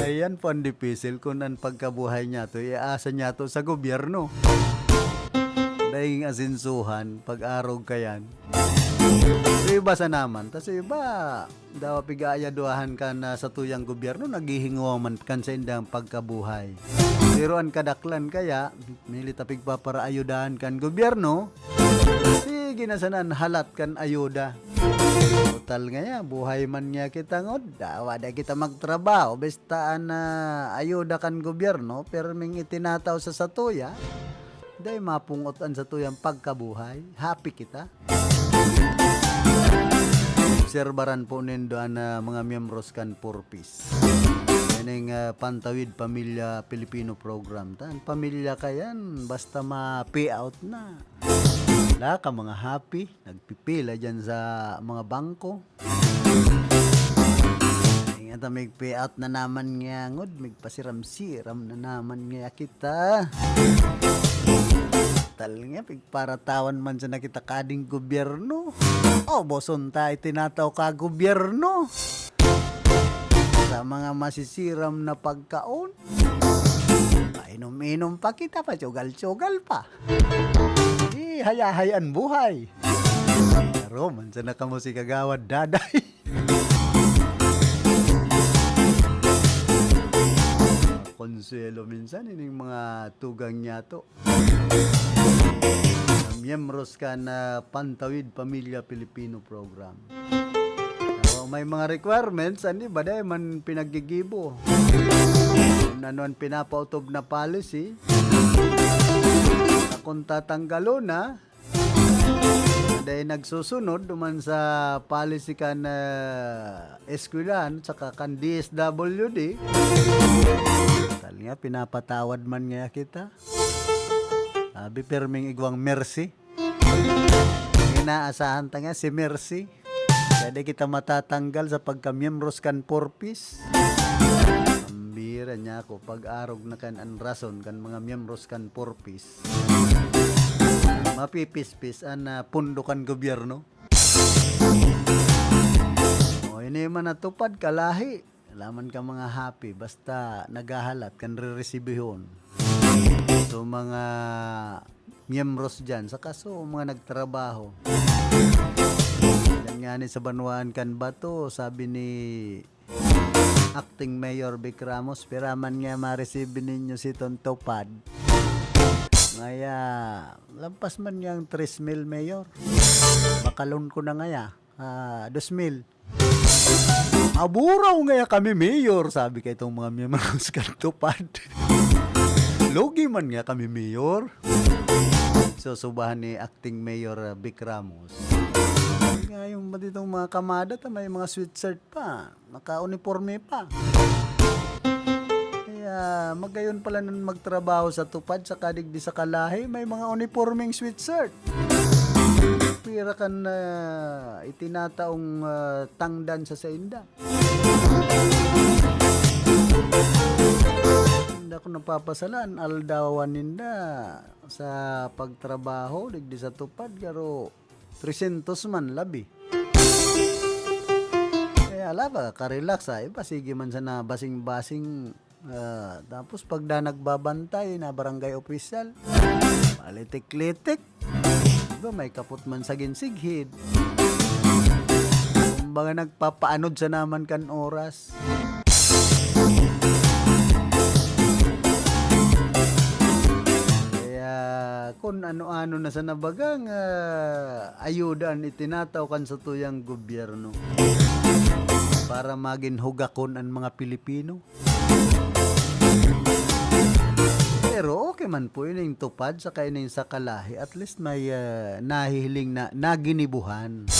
Ayan po ang dipisil kun an pagkabuhay niyato, iaasa niyato sa gobyerno. Daing asinsuhan, pag-arog kayan. Sa iba sa naman, tas sa iba, dawa pig-aayaduahan kan, ah, satuyang gobyerno, naghihingowa man kan saindang pagkabuhay. Pero an kadaklan kaya, milit ta pigpaparaayudahan kan gobyerno, sige na sana an halat kan ayuda. Total ngaya, buhay man ngaya kita ngod, dawa dai kita magtrabaho, basta an, ah, ayuda kan gobyerno, pirming itinatao sa satuya, dai mapungot an satuyang pagkabuhay, happy kita. Obserbaran po nindo an, ah, mga miyembros kan Four Ps. Yan ang, ah, Pantawid Pamilya Pilipino Program. Tan pamilya kayan, basta ma-payout na. Wala ka mga happy, nagpipila dyan sa mga bangko. Ingata, may payout na naman ngaya ngod, may pasiram-siram na naman ngaya kita. Tal nga, pigparatawan man sana kita kading gobyerno. O, boson ta, itinataw ka gobyerno. Sa mga masisiram na pagkaon, painom-inom pa kita, patsugal-tsugal pa. Di hayahay an buhay. Pero man sana kamo si Kagawad Daday. Konsuelo minsan ining mga tugang niyato. Miyembros kan Pantawid Pamilya Pilipino Program. So, may mga requirements, an iba dai man pinaggigibo. Kun ano an pinapautob na policy, kung tatanggalon na, dai nagsusunod duman sa policy kan, ah, eskwelahan saka kan D S W D. Tal nga, pinapatawad man ngaya kita. Sabi, pirming igwang mercy. Inaasahan ta nga si Mercy. Kaya di kita matatanggal sa pagkamiyembros kan Four Ps. Ambira niya ako, pag-arog na kan an rason kan mga miyembros kan Four Ps. mapipispis an, ah, pondo kan gobyerno. O, ini man natupad, kalahi. Wala man ka mga happy, basta naghahalat kan reresibihon. So, mga miyembros dyan, saka so, mga nagtrabaho. Yan nga ni sa banwaan kan Bato, sabi ni Acting Mayor Vic Ramos, "Pira man nga ma-receive ninyo si Tontopad? Ngaya, lampas man nga ang tres mil, Mayor. Bakalon ko na ngaya, ah, dos mil." "Aburaw ngaya kami, Mayor," sabi ka itong mga miyembros kan Tupad. "Lugi man nga kami, Mayor." So, subahan ni Acting Mayor, ah, Vic Ramos. Nga yung ba ditong mga kamada ta may mga sweatshirt pa, naka-uniporme pa. Kaya magayon pala nun magtrabaho sa Tupad, sa kadigdi sa kalahi, may mga unipormeng sweatshirt. Pira kan, ah, itinataong, ah, tangdan sa sainda. Hindi ako napapasalan, aldawan ninda sa pagtrabaho, digdi sa Tupad, garo trescientos man, labi. Kaya ala ba, ka-relax, ah. Iba, sige man sana basing-basing, ah, tapos pagda nagbabantay na barangay opisyal, malitik-litik. Iba, may kapot man sa ginsighid. Kumbaga, nagpapaanod sa naman kan oras. Kaya, kun ano-ano na sana bagang, ah, ayuda an itinataw kan satuyang gobyerno para magin hugakon an mga Pilipino. Pero okay man po ining Tupad saka ining sa kalahi. At least may, ah, nahihiling na, naginibuhan.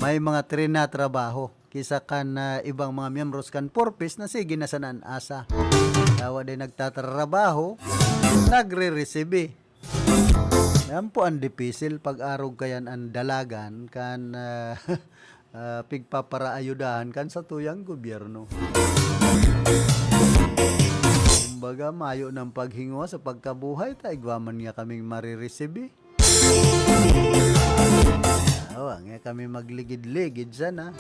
May mga trinatrabaho. Kisa kan, ah, ibang mga miyembros kan Four Ps na sige na sana an asa. Tawa din nagtatrabaho, nagre-resibi. Yan po ang dipisil pag-arog kayan ang dalagan kan, ah, ah, pigpaparaayudahan kan satuyang gobyerno. Kumbaga, mayo ng paghingwa sa pagkabuhay ta, igwa man nga kaming mariresibi. Oo, nga kami magligid-ligid sana.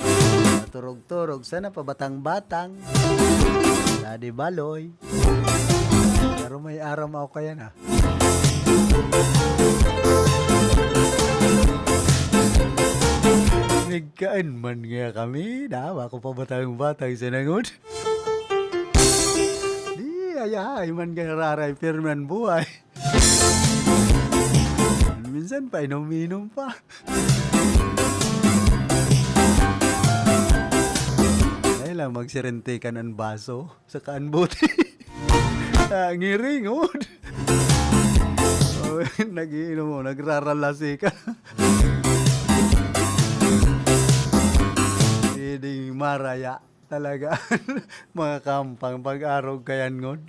Maturog-turog sana, pabatang-batang. Daddy Baloy. Pero may aram ako kaya na. Nagkain man nga kami, dawa ko pabatang-batang sana ngod. Di, ayahay man kaya raray, pirmi an buhay. Minsan pa, inom-inom pa. Ay lang, magsirente ka ng baso, saka ang bote. Ah, ngiringod. Oh, nag-iinom mo, nagraralasi ka. Pwedeng maraya. Talaga, mga kampang, pag-arog kayan ngon.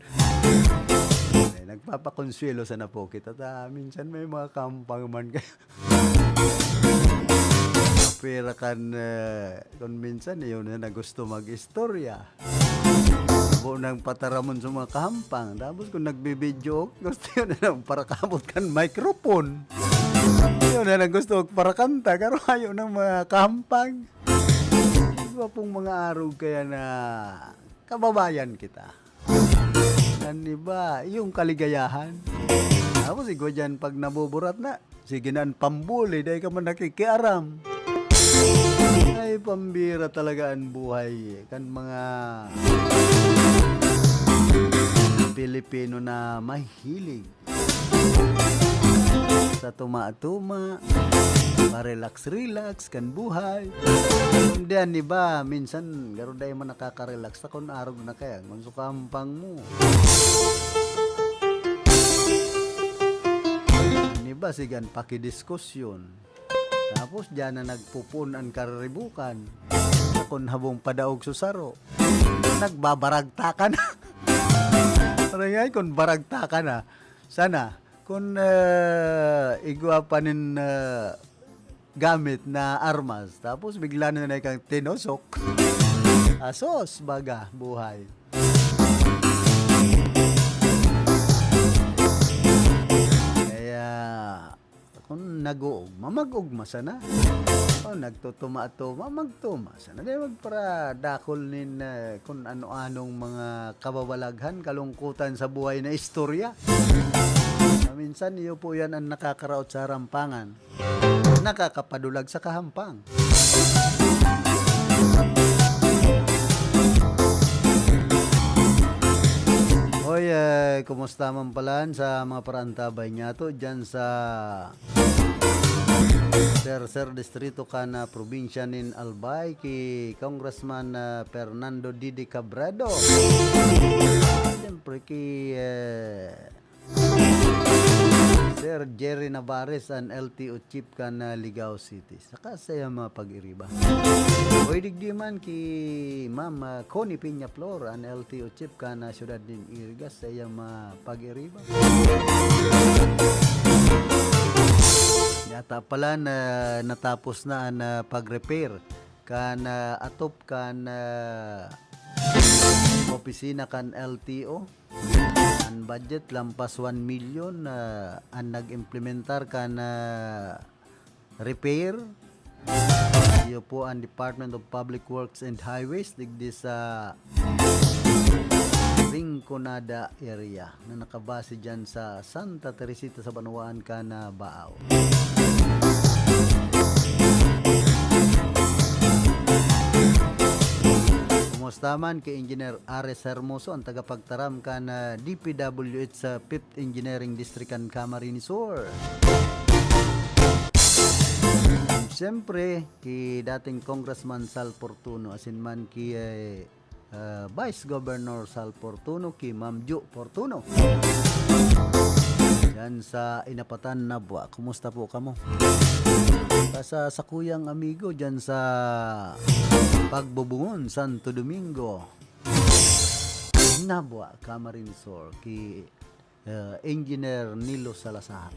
Ay, nagpapakonsuelo sana po kita ta minsan may mga kampang man kaya. Pira kan, eh, kung minsan, yun na gusto mag-istorya. Bo nang pataramon sa mga kampang. Tapos kung nagbibidyo, gusto yun na lang parakabot kan microphone. Yun na lang gusto magparakanta, pero ayaw ng mga kampang. Iba pong mga arog kaya na kababayan kita. An iba, yung kaligayahan. Tapos, igwa dyan, pag nabuburat na, sige na an pambuli, dai ka man nakikiaram. Ay, pambira talaga an buhay kan mga Pilipino na mahilig sa tuma-tuma, pa-relax-relax kan buhay. Kundi an iba, minsan, garo dai man nakaka-relax ta kun arog na kaya, kun sa kampang mo. An iba, sigan pakidiskusyon. Tapos, diyan na nagpupun an kariribukan. Kun habong padaog sa saro, nagbabaragtakan. Parang ay, kun baragtakan na, sana, kun, eh, igwa pa nin, eh, gamit na armas, tapos bigla na na kang tinusok. Asos, baga, buhay. Kaya, Nag-uugma, mag-ugma sana. O nagtutuma-tuma, magtuma sana. Di magparadakol nin, eh, kun ano-anong mga kababalaghan, kalungkutan sa buhay na istorya. Na minsan, iyo po yan ang nakakaraot sa harampangan. Nakakapadulag sa kahampang. Hoy, eh, kumusta man pala sa mga paraantabay niyato dyan sa Tercer Distrito kan, ah, probinsya nin Albay, ki Congressman, ah, Fernando Didi Cabredo. Siyempre, ki, eh, Sir Jerry Navarez, an L T O chief kan, ah, Ligao City. Saka sa iyang mga pag-iriba. O digdi man ki Ma'am, ah, Connie Peñaflor, an L T O chief kan, ah, siyudad nin Irigas, sa iyang mga pag-iriba. Yata pala na natapos na an, ah, pag-repair kan, ah, atop kan, ah, opisina kan L T O. An budget lampas one million, ah, an nag-implementar kan, ah, repair. Iyo po an Department of Public Works and Highways digdi sa Rinconada area na nakabase dyan sa Santa Teresita sa Banwaan kan, ah, Baao. Kumusta man ki Engineer Ares Hermoso, an tagapagtaram kan, ah, D P W H sa Fifth Engineering District kan Camarines Sur. Siyempre, ki dating Congressman Sal Fortuno, asin man ki, eh, ah, Vice Governor Sal Fortuno, ki Ma'am Ju Fortuno. Yan sa Inapatan, Nabua. Kumusta po kamo? Sa sakuyang amigo dyan sa Pagbubungon, Santo Domingo, Nabua, Camarines Sur, ki, eh, Engineer Nilo Salazar.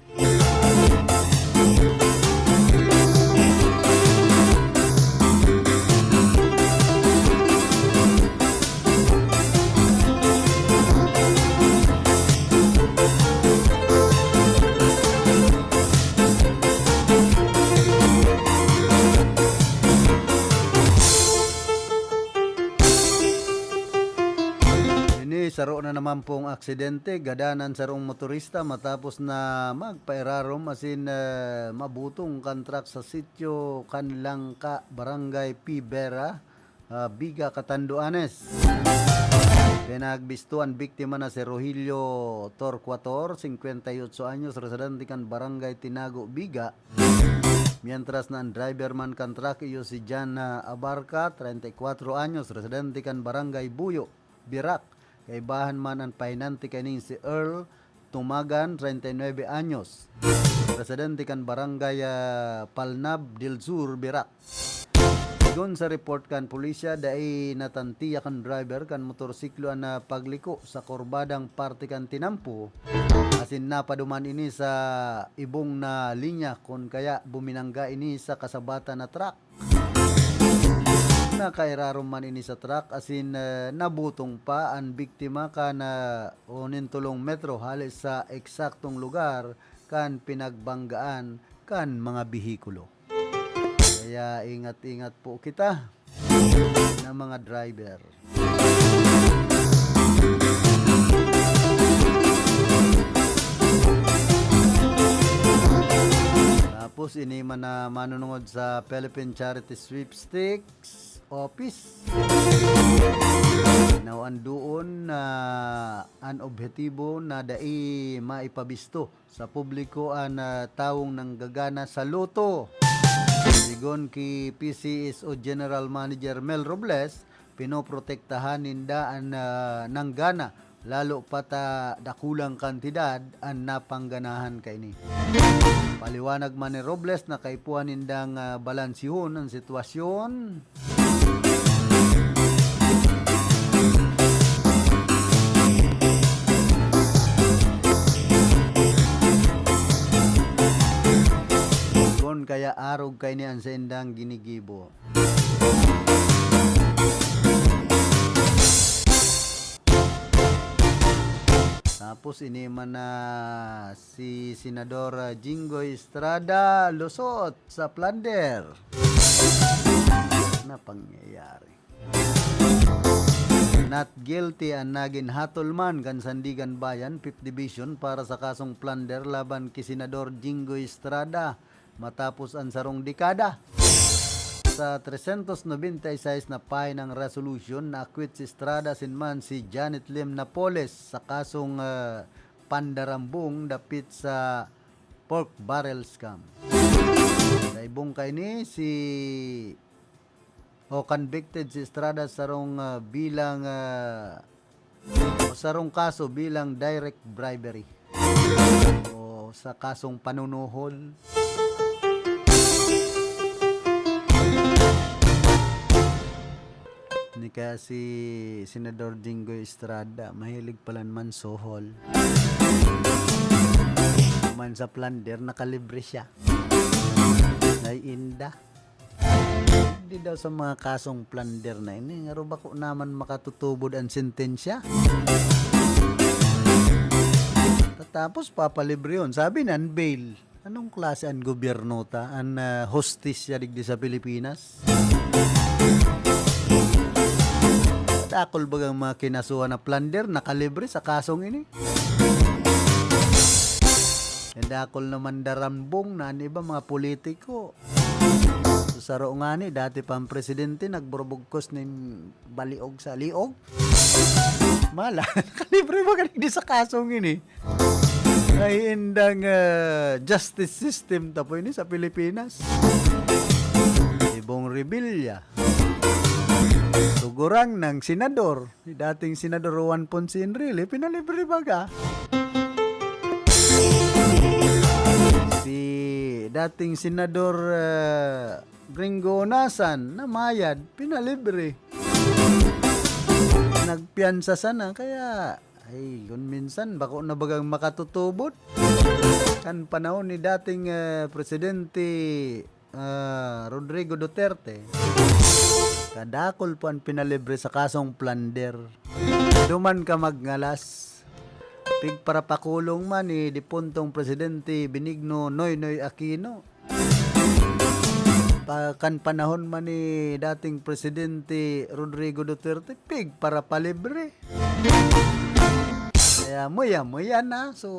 Ini, saro na naman pong aksidente. Gadan an sarong motorista matapos na magpairarom asin, eh, mabutong kan truck sa sitio Canlangca, Barangay Pibera, ah, Viga, Catanduanes. Pinagbisto an biktima na si Rogelio Torcuator, singkwenta y otso anyos, residente kan Barangay Tinago, Viga, mientras na an driver man kan truck iyo si Jan, ah, Abarca, treinta y cuatro anyos, residente kan Barangay Buyo, Virac. Kaibahan man an pahinante kaining si Earl Tumagan, treinta y nuebe anyos, residente kan Barangay, ah, Palnab del Sur, Virac. Sigon sa report kan pulisya, dai natantiyak an driver kan motorsiklo an, ah, pagliko sa kurbadang parte kan tinampo, asin napaduman ini sa ibong na linya, kun kaya buminangga ini sa kasabatan na truck. Nakairarom man ini sa truck asin, eh, nabutong pa an biktima kan, ah, unin tolong metro hale sa eksaktong lugar kan pinagbanggaan kan mga behikulo. Kaya ingat-ingat po kita na mga driver. Tapos, ini man na manunungod sa Philippine Charity Sweepstakes Office. Nawan doon na an objetibo na dai maipabisto sa publiko an, ah, tawong nanggagana sa Lotto. Sigon ki P C S O General Manager Mel Robles, pinoprotektahan ninda an, ah, nanggana, lalo pa ta dakulang kantidad an napangganahan kaini. Paliwanag man ni Robles na kaipuhan nindang, ah, balansihon an sitwasyon. Kun kaya arog kaini an saindang ginigibo. Tapos Tapos ini man na si Senador, ah, Jinggoy Estrada lusot sa plunder. Na pangyayari. Not guilty an nagin hatol man kan Sandiganbayan, Fifth Division, para sa kasong plunder laban ki Senador Jinggoy Estrada matapos an sarong dekada. Sa trescientos noventa y seis na pahinang resolution, na-acquit si Estrada asin man si Janet Lim Napoles sa kasong, ah, pandarambong dapit sa pork barrel scam. Sa ibong kaini, si, o convicted si Estrada sarong, ah, bilang, ah, o sarong kaso bilang direct bribery o sa kasong panunuhol. Ni kaya si Senador Jinggoy Estrada, mahilig palan mansuhol. Man sa plunder, nakalibre siya. Ay, inda. Di daw sa mga kasong plunder na ini, ngaro bako naman makatutubod an sentensya. Tapos papalibre yun. Sabi nan bail. Anong klase an gobyerno ta? An, ah, hustisya digdi sa Pilipinas? Dakol bagang mga kinasuhan na plunder, nakalibre sa kasong ini? E dakol naman darambong na an iba mga politiko. Sa saro ngani, dati pang presidente, nagbubugkos nin baliog sa liog. Mala, nakalibre ba ka digdi sa kasong ini? Ay, indang, ah, justice system ta po ini sa Pilipinas. Si Bong Revilla, sugurang ng senador. Si dating Senador Juan Ponce Enrile, pinalibre baga. Si dating Senador, ah, Gringo Onasan, namayad, pinalibre. Nagpiyansa sana, kaya, ay, kun minsan, bako na bagang makatutubod. Kan panahon ni dating, eh, Presidente, ah, Rodrigo Duterte, kadakol po an pinalibre sa kasong plunder. Duman ka magngalas. Pigparapakulong man ni dipuntong Presidente Benigno Noynoy Aquino. Pa-, kan panahon man ni dating Presidente Rodrigo Duterte, pigparapalibre. Kaya muya-muya na. So,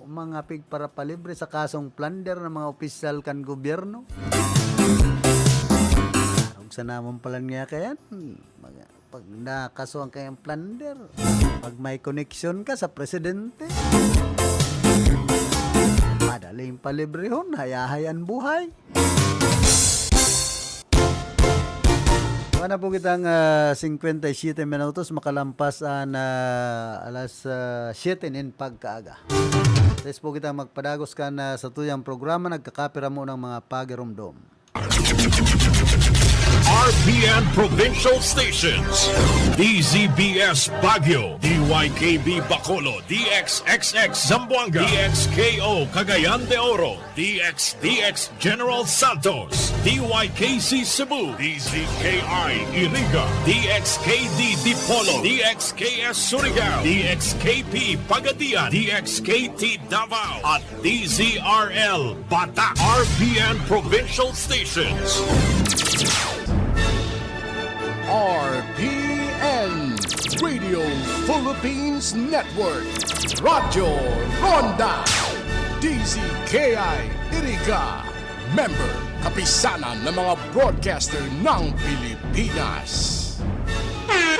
mga pigparapalibre sa kasong plunder ng mga opisyal kan gobyerno. Huwag sa naman palan nga kayan. Mga Pag nakasuhan kayong plunder, pag may koneksyon ka sa presidente, madaling palibrehon, hayahay an buhay. Wala po kitang, ah, singkwenta y siyete minutos, makalampas an, ah, alas, ah, siyete nin pagkaaga. Tres po kitang magpadagos kan, ah, sa tuyang programa, nagkakapira mo ng mga pagiromdom. R P N Provincial Stations, D Z B S Baguio, D Y K B Bacolod, D X X X Zamboanga, D X K O Cagayan de Oro, D X D X General Santos, D Y K C Cebu, D Z K I Iriga, D X K D Dipolog, D X K S Surigao, D X K P Pagadian, D X K T Davao, at D Z R L Batak, R P N Provincial Stations. R P N Radio Philippines Network, Radyo Ronda, D Z K I Iriga, member, Kapisanan ng mga Broadcaster ng Pilipinas.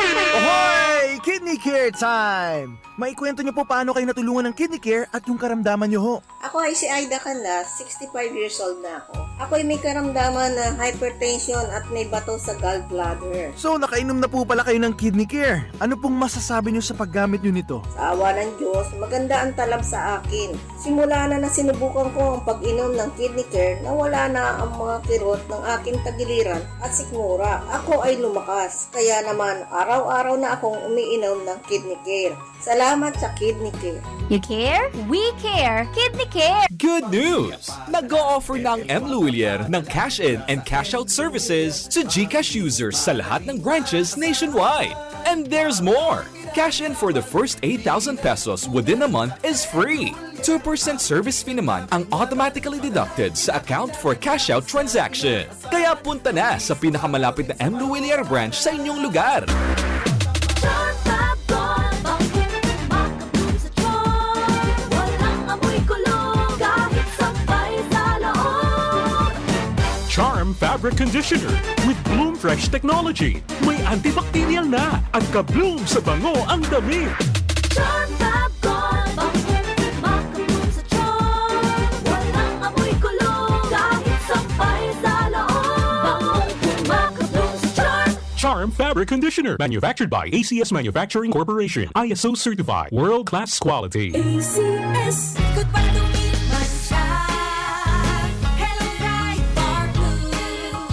Ahoy! Kidney Care Time! Maikwento niyo po paano kayo natulungan ng Kidney Care at yung karamdaman niyo ho. Ako ay si Aida Canlas, sixty-five years old na ako. Ako'y may karamdaman na hypertension at may bato sa gallbladder. So, nakainom na po pala kayo ng Kidney Care. Ano pong masasabi niyo sa paggamit niyo nito? Sa awa ng Diyos, maganda ang talab sa akin. Simula na nasinubukan ko ang pag-inom ng Kidney Care, nawala na ang mga kirot ng aking tagiliran at sikmura. Ako ay lumakas, kaya naman araw-araw na akong umiinom ng Kidney Care. Salamat sa Kidney Care. You care? We care! Kidney Care! Good news! Nag-o-offer na ang M Lhuillier ng cash-in and cash-out services to GCash users sa lahat ng branches nationwide. And there's more! Cash in for the first eight thousand pesos within a month is free. Two percent service fee naman ang automatically deducted sa account for cash out transaction. Kaya punta na sa pinakamalapit na M Luwilier branch sa inyong lugar. Charm Fab Gold, bangkong makabloom sa charm. Walang amoy kulog, kahit sampay sa loob. Charm Fabric Conditioner with Bloom Fresh Technology. May antibacterial na at ka-bloom sa bango ang damit. Charm Fab Gold, bangkong makabloom sa charm. Walang amoy kulog, kahit sampay sa loob. Bangkong makabloom sa charm. Charm Fabric Conditioner, manufactured by A C S Manufacturing Corporation, I S O certified, world-class quality. A C S. Goodbye to meat mancha. Hello, Pride Bar Blue.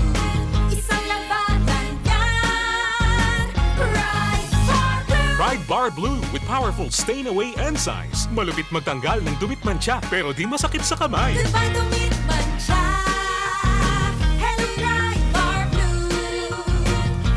Isang labanan yan. Pride Bar Blue. Pride Bar Blue with powerful stain away enzymes. Malupit magtanggal ng dumi at mancha, pero di masakit sa kamay. Goodbye to meat mancha. Hello, Pride Bar Blue.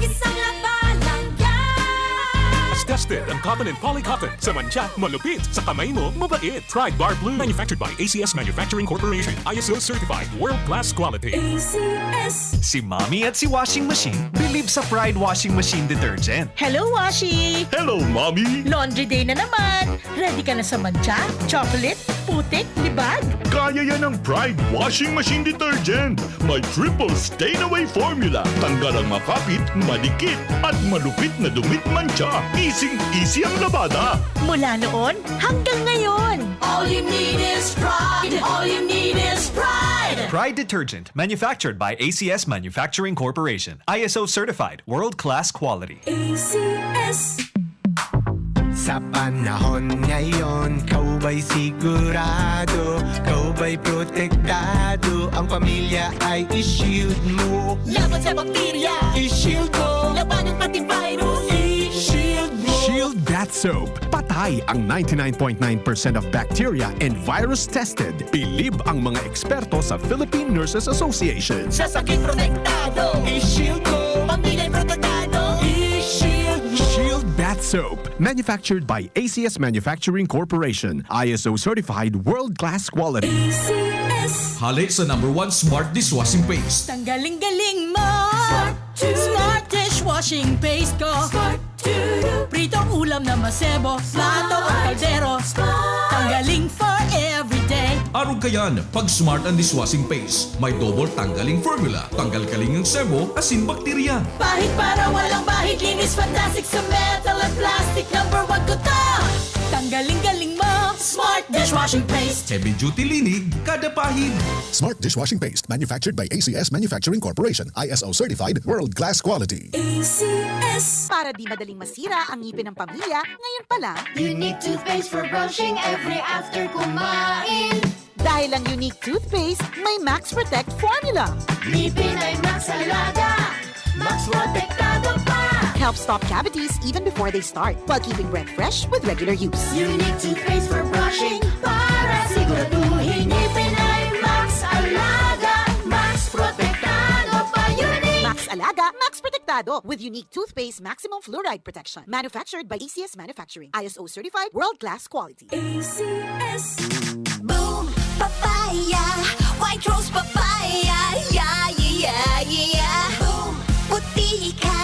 Isang labanan yan. Mas tested ang cotton and poly cotton. Sa mancha, malupit. Sa kamay mo, mabait. Pride Bar Blue. Manufactured by A C S Manufacturing Corporation. I S O certified. World class quality. A C S. Si Mommy at si Washing Machine believe sa Pride Washing Machine Detergent. Hello, Washi! Hello, Mommy! Laundry day na naman! Ready ka na sa mancha, chocolate, putik, libag? Kaya yan ng Pride Washing Machine Detergent! May triple stain away formula. Tanggal ang makapit, madikit, at malupit na dumi at mancha. Easing-easy ang labada. Mula noon hanggang ngayon. All you need is Pride. All you need is Pride. Pride Detergent, manufactured by A C S Manufacturing Corporation. I S O certified, world-class quality. A C S. Sa panahon ngayon, ikaw ba'y sigurado, ikaw ba'y protektado, ang pamilya ay i-shield mo. Laban sa bakterya, i-shield mo. Labanan pati virus, i-shield mo. Shield Bath Soap. Patay ang ninety-nine point nine percent of bacteria and virus tested. Bilib ang mga eksperto sa Philippine Nurses Association. Sa sakit protektado, i-shield mo. Pamilya protektado, i-shield mo. Shield Bath Soap. Manufactured by A C S Manufacturing Corporation. I S O certified world-class quality. A C S. Hale sa number one smart dishwashing paste. Tanggaling galing mo. Smart to. Smart dishwashing paste ko. Smart to. Pritong ulam na masebo. Plato o kaldero. Smart. Tanggaling for everyday. Arog kayan, pag Smart ang dishwashing paste. May double tanggaling formula. Tanggal galing ang sebo, asin bakterya. Pahid para walang bahid, linis fantastic sa metal at plastic. Number one ko to! Tanggaling galing mo, Smart Dishwashing Paste. Heavy duty linig, kada pahid. Smart Dishwashing Paste, manufactured by A C S Manufacturing Corporation, I S O certified, world class quality. A C S. Para di madaling masira ang ngipin ng pamilya, ngayon pa lang. Unique toothpaste for brushing every after kumain. Dahil ang Unique Toothpaste may Max Protect Formula. Ngipin ay Max Alaga, Max Protektado pa. Helps stop cavities even before they start, while keeping breath fresh with regular use. Unique Toothpaste for brushing para siguraduhin ngipin ay Max Alaga, Max Protektado pa. Unique. Max Alaga, Max Protektado with Unique Toothpaste Maximum Fluoride Protection. Manufactured by A C S Manufacturing. I S O certified, world-class quality. A C S. Boom! Papaya! White Rose Papaya! Yeah, yeah, yeah, yeah, yeah! Boom! Puti ka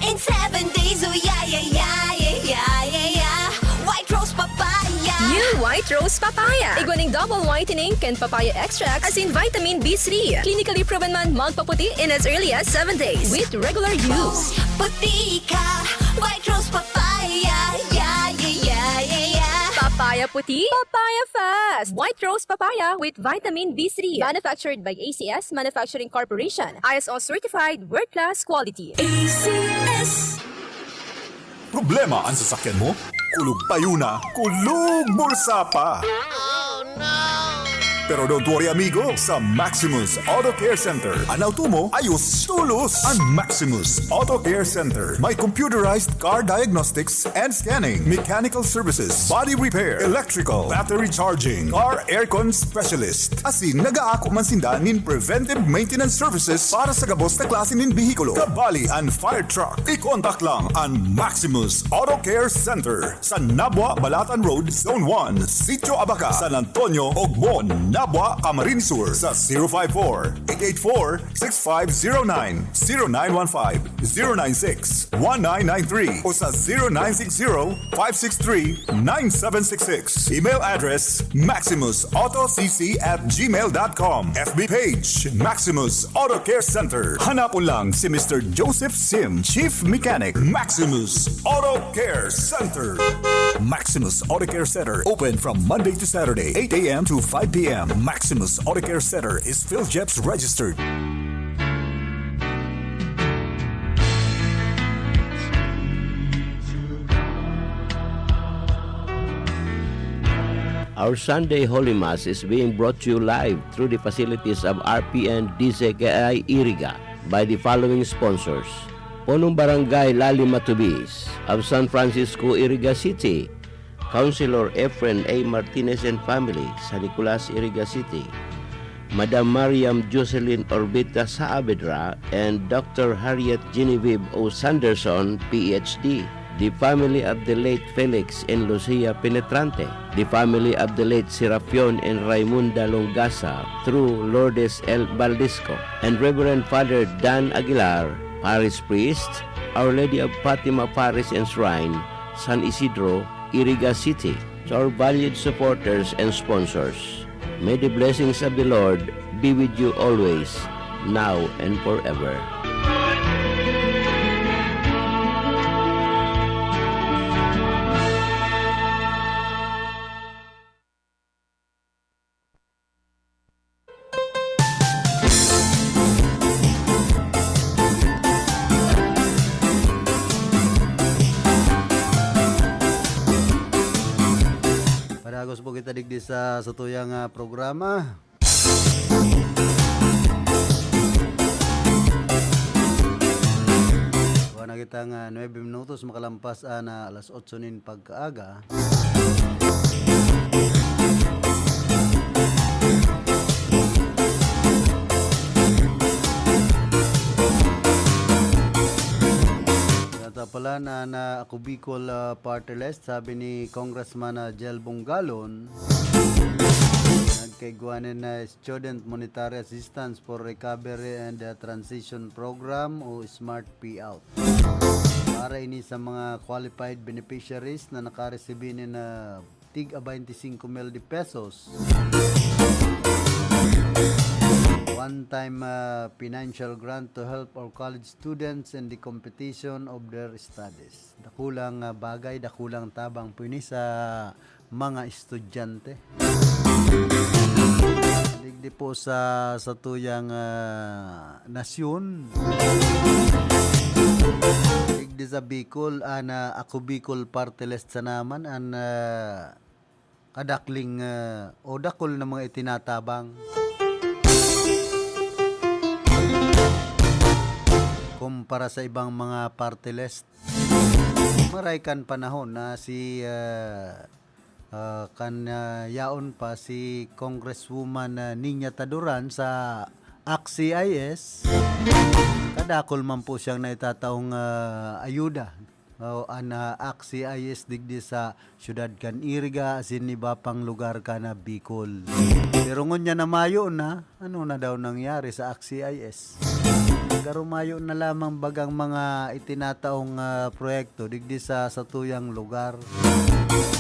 in seven days! Oh, yeah, yeah, yeah, yeah, yeah, yeah, yeah! White Rose Papaya! New White Rose Papaya! Igwa ning double whitening kan papaya extract asin vitamin B three. Clinically proven man magpaputi in as early as seven days with regular use. Boom! Puti ka! White Rose Papaya! Yeah, yeah, yeah, yeah, yeah! Papaya puti, papaya fast! White Rose Papaya with vitamin B three. Manufactured by A C S Manufacturing Corporation. I S O certified, world-class quality. A C S. Problema an sasakyan mo? Kulog payo na, kulog bulsa pa! Pero don't worry, amigo. Sa Maximus Auto Care Center, an auto mo, ayos, tulos. An Maximus Auto Care Center may computerized car diagnostics and scanning, mechanical services, body repair, electrical, battery charging, car aircon specialist. Asin, nag-aako man sinda nin preventive maintenance services para sa gabos na klase nin behikulo. Kabali an fire truck. I-contact lang an Maximus Auto Care Center sa Nabua, Balatan Road, Zone one, Sitio Abaca, San Antonio, Ogmon, Nabua, Camarines Sur, sa zero five four, eight eight four, six five zero nine, zero nine one five, zero nine six, one nine nine three o sa zero nine six zero, five six three, nine seven six six. Email address, maximus auto c c at gmail dot com. F B page, Maximus Auto Care Center. Hanapon lang si Mister Joseph Sim, Chief Mechanic, Maximus Auto Care Center. Maximus Auto Care Center, open from Monday to Saturday, eight a m to five p m. Maximus Auto Care Center is PhilGEPS registered. Our Sunday Holy Mass is being brought to you live through the facilities of R P N D Z K I Iriga by the following sponsors: Punong Barangay Lali Matubis of San Francisco, Iriga City, Councilor Efren A Martinez and family, San Nicolas, Iriga City, Madam Mariam Jocelyn Orbita Saavedra and Doctor Harriet Genevieve O Sanderson, P H D, the family of the late Felix and Lucia Penetrante, the family of the late Serapion and Raimunda Longasa through Lourdes L Baldisco, and Reverend Father Dan Aguilar, Parish Priest, Our Lady of Fatima Parish and Shrine, San Isidro, Iriga City. To our valued supporters and sponsors, may the blessings of the Lord be with you always, now and forever. Padagos po kita digdi sa satuyang, ah, programa. Kuha na kita nga nuebe minutos makalampas, ah, na alas otso nin pagkaaga. Yata pala na, na Ako Bicol, ah, Party List, sabi ni Congressman, ah, Jel Bongalon, nagkaigwa nin, ah, Student Monetary Assistance for Recovery and, ah, Transition Program o SMART Payout. Para ini sa mga qualified beneficiaries na nakaresibi nin, ah, tig a baynte singko mil de pesos. One-time, ah, financial grant to help our college students in the competition of their studies. Dakulang, ah, bagay, dakulang tabang po ini sa mga estudyante. Digdi po sa satuyang, ah, nasyon. Digdi sa Bicol, ana, Ako Bicol Party List sana man an, ah, kadakling, ah, o dakul na mga itinatabang. Kumpara sa ibang mga party list, maray kan panahon na si, ah, ah, kan, ah, yaon pa si Congresswoman, ah, Niña Taduran sa ACT-CIS, kadakul man po siyang naitataong, ah, ayuda. O, an, ah, ACT-CIS digdi sa siyudad kan Iriga, asin iba pang lugar kan, ah, Bicol. Pero ngunyan na mayo na, ano na daw nangyari sa ACT-CIS? Garo mayo na lamang bagang mga itinataong, ah, proyekto digdi sa satuyang lugar.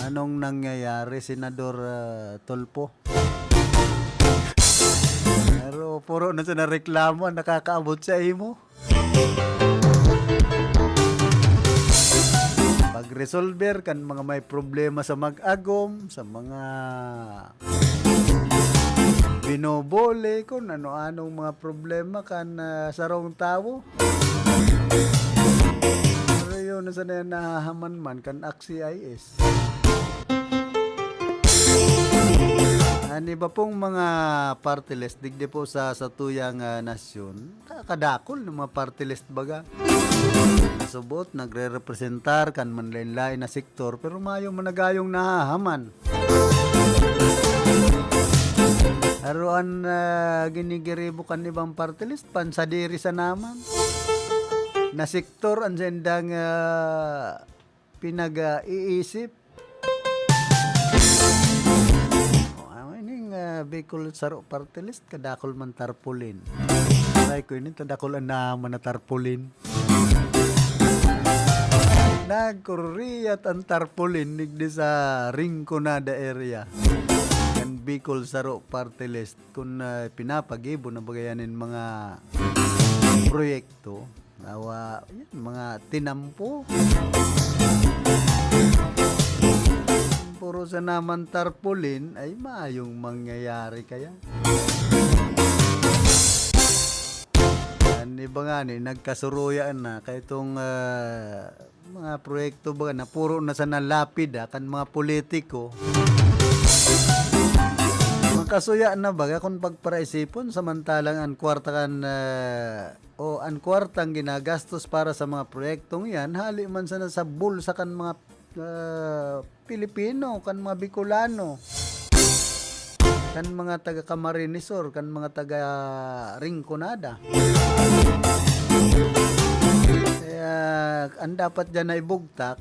Anong nangyayari, Senador, ah, Tulfo? Pero puro na siya na reklamo ang nakakaabot sa imo. Pag-resolver kan mga may problema sa mag-agom, sa mga binobole, kung ano-anong mga problema kan, ah, sarong tawo. Pero yun, na sana yan nahahaman man kan ACT-CIS. An iba pong mga party list, digdi po sa satuyang, ah, nasyon, ka-, kadakul na mga party list baga. Nasubot, nagrerepresentar kan manlain-lain na sektor, pero mayo man na gayong nahahaman. Aroan, ah, ginigiribo kan ibang party list, pansadiri sana man na sektor an saindang, ah, pinag-iisip. O, ano ining, ah, Bicol Saro Party List, kadakul man tarpaulin. Ay, ko ini, tadakul an naman na tarpaulin. Nagkuriyat an tarpaulin digdi sa Rinconada area kan Bicol Saro Party List. Kun, ah, pinapagibo na baga yan nin mga proyekto, awa, yan, mga tinampo. Puro sa naman tarpaulin, ay mayong mangyayari kaya. An iba nga ni, nagkasuruyan na. Kaya itong, ah, mga proyekto baga na puro na sana lapid, ah, kan mga politiko. Makasuya na baga kun pagparaisipon, samantalang an kwarta kan, ah, o an kwartang ginagastos para sa mga proyektong yan, hali man sana sa bulsa kan mga, ah, Pilipino, kan mga Bicolano, kan mga taga Camarines Sur, kan mga taga Rinconada. Kaya, ang dapat diyan na ibugtak,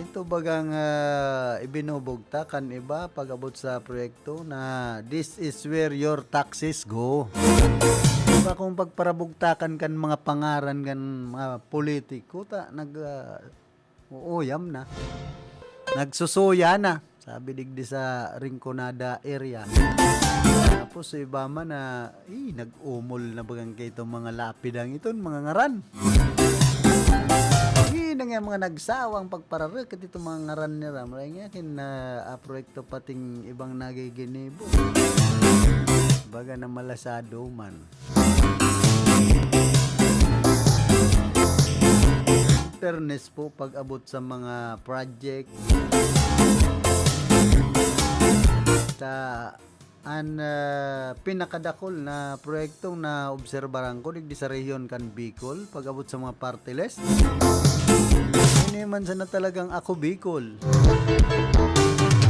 ito bagang, ah, ibinubugtak kan iba pag-abot sa proyekto na, "This is where your taxes go." Diba, kung pagparabugtakan kan mga pangaran kan mga politiko, ta, nag, ah, uuyam na. Nagsusuya na, sabi digdi sa Rinconada area. Tapos sa iba man na, eh, nag-umol na bagang kay itong mga lapidang iton, mga ngaran. Eh, na nga mga nagsawang pagparareket itong mga ngaran nira. Maray nga kin na, ah, proyekto pating ibang nagiginibo. Baga na malasado man. Fairness po, pag-abot sa mga project, ta, an, ah, pinakadakul na proyektong naobserbaran ko digdi sa rehiyon kan Bicol, pag-abot sa mga party list, ini man sana talagang Ako Bicol.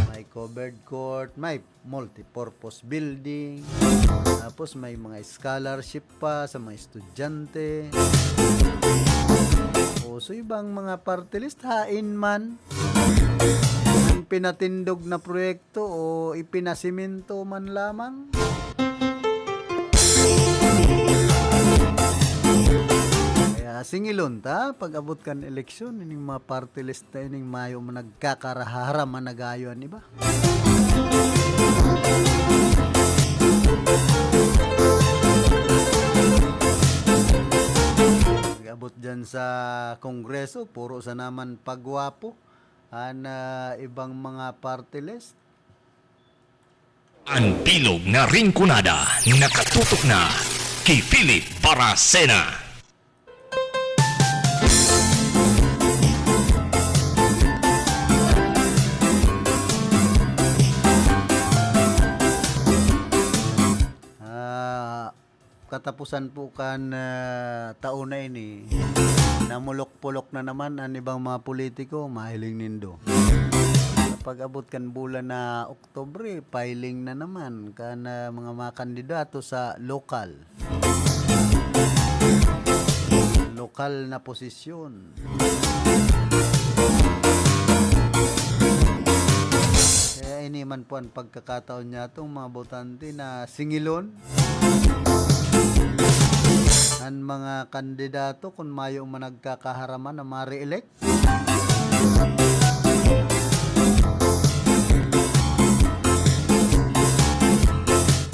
May covered court, may multipurpose building, tapos may mga scholarship pa sa mga estudyante. O, so, ibang mga party list, hain man, ang pinatindog na proyekto o ipinasimento man lamang. Kaya singilon ta, pag-abot kan eleksyon, ining mga party list na ining mayo man nagkakaraharam man nagayo an iba. Pag-abot dyan sa Kongreso, puro sa naman pagwapo an, ah, ibang mga party list. An bilog na Rinconada nakatutok na ki Philip Baracena. Ah, katapusan po kan, ah, taon na ini, namulok-pulok na naman an ibang mga politiko, mahiling nindo. Sa pag-abot kan bulan na Oktubre, filing na naman kan, ah, mga, mga kandidato sa lokal. Lokal na posisyon. Kaya ini man po an pagkakataon niyatong mga botante na singilon an mga kandidato kun mayo man nagkakaharaman na ma-re-elect.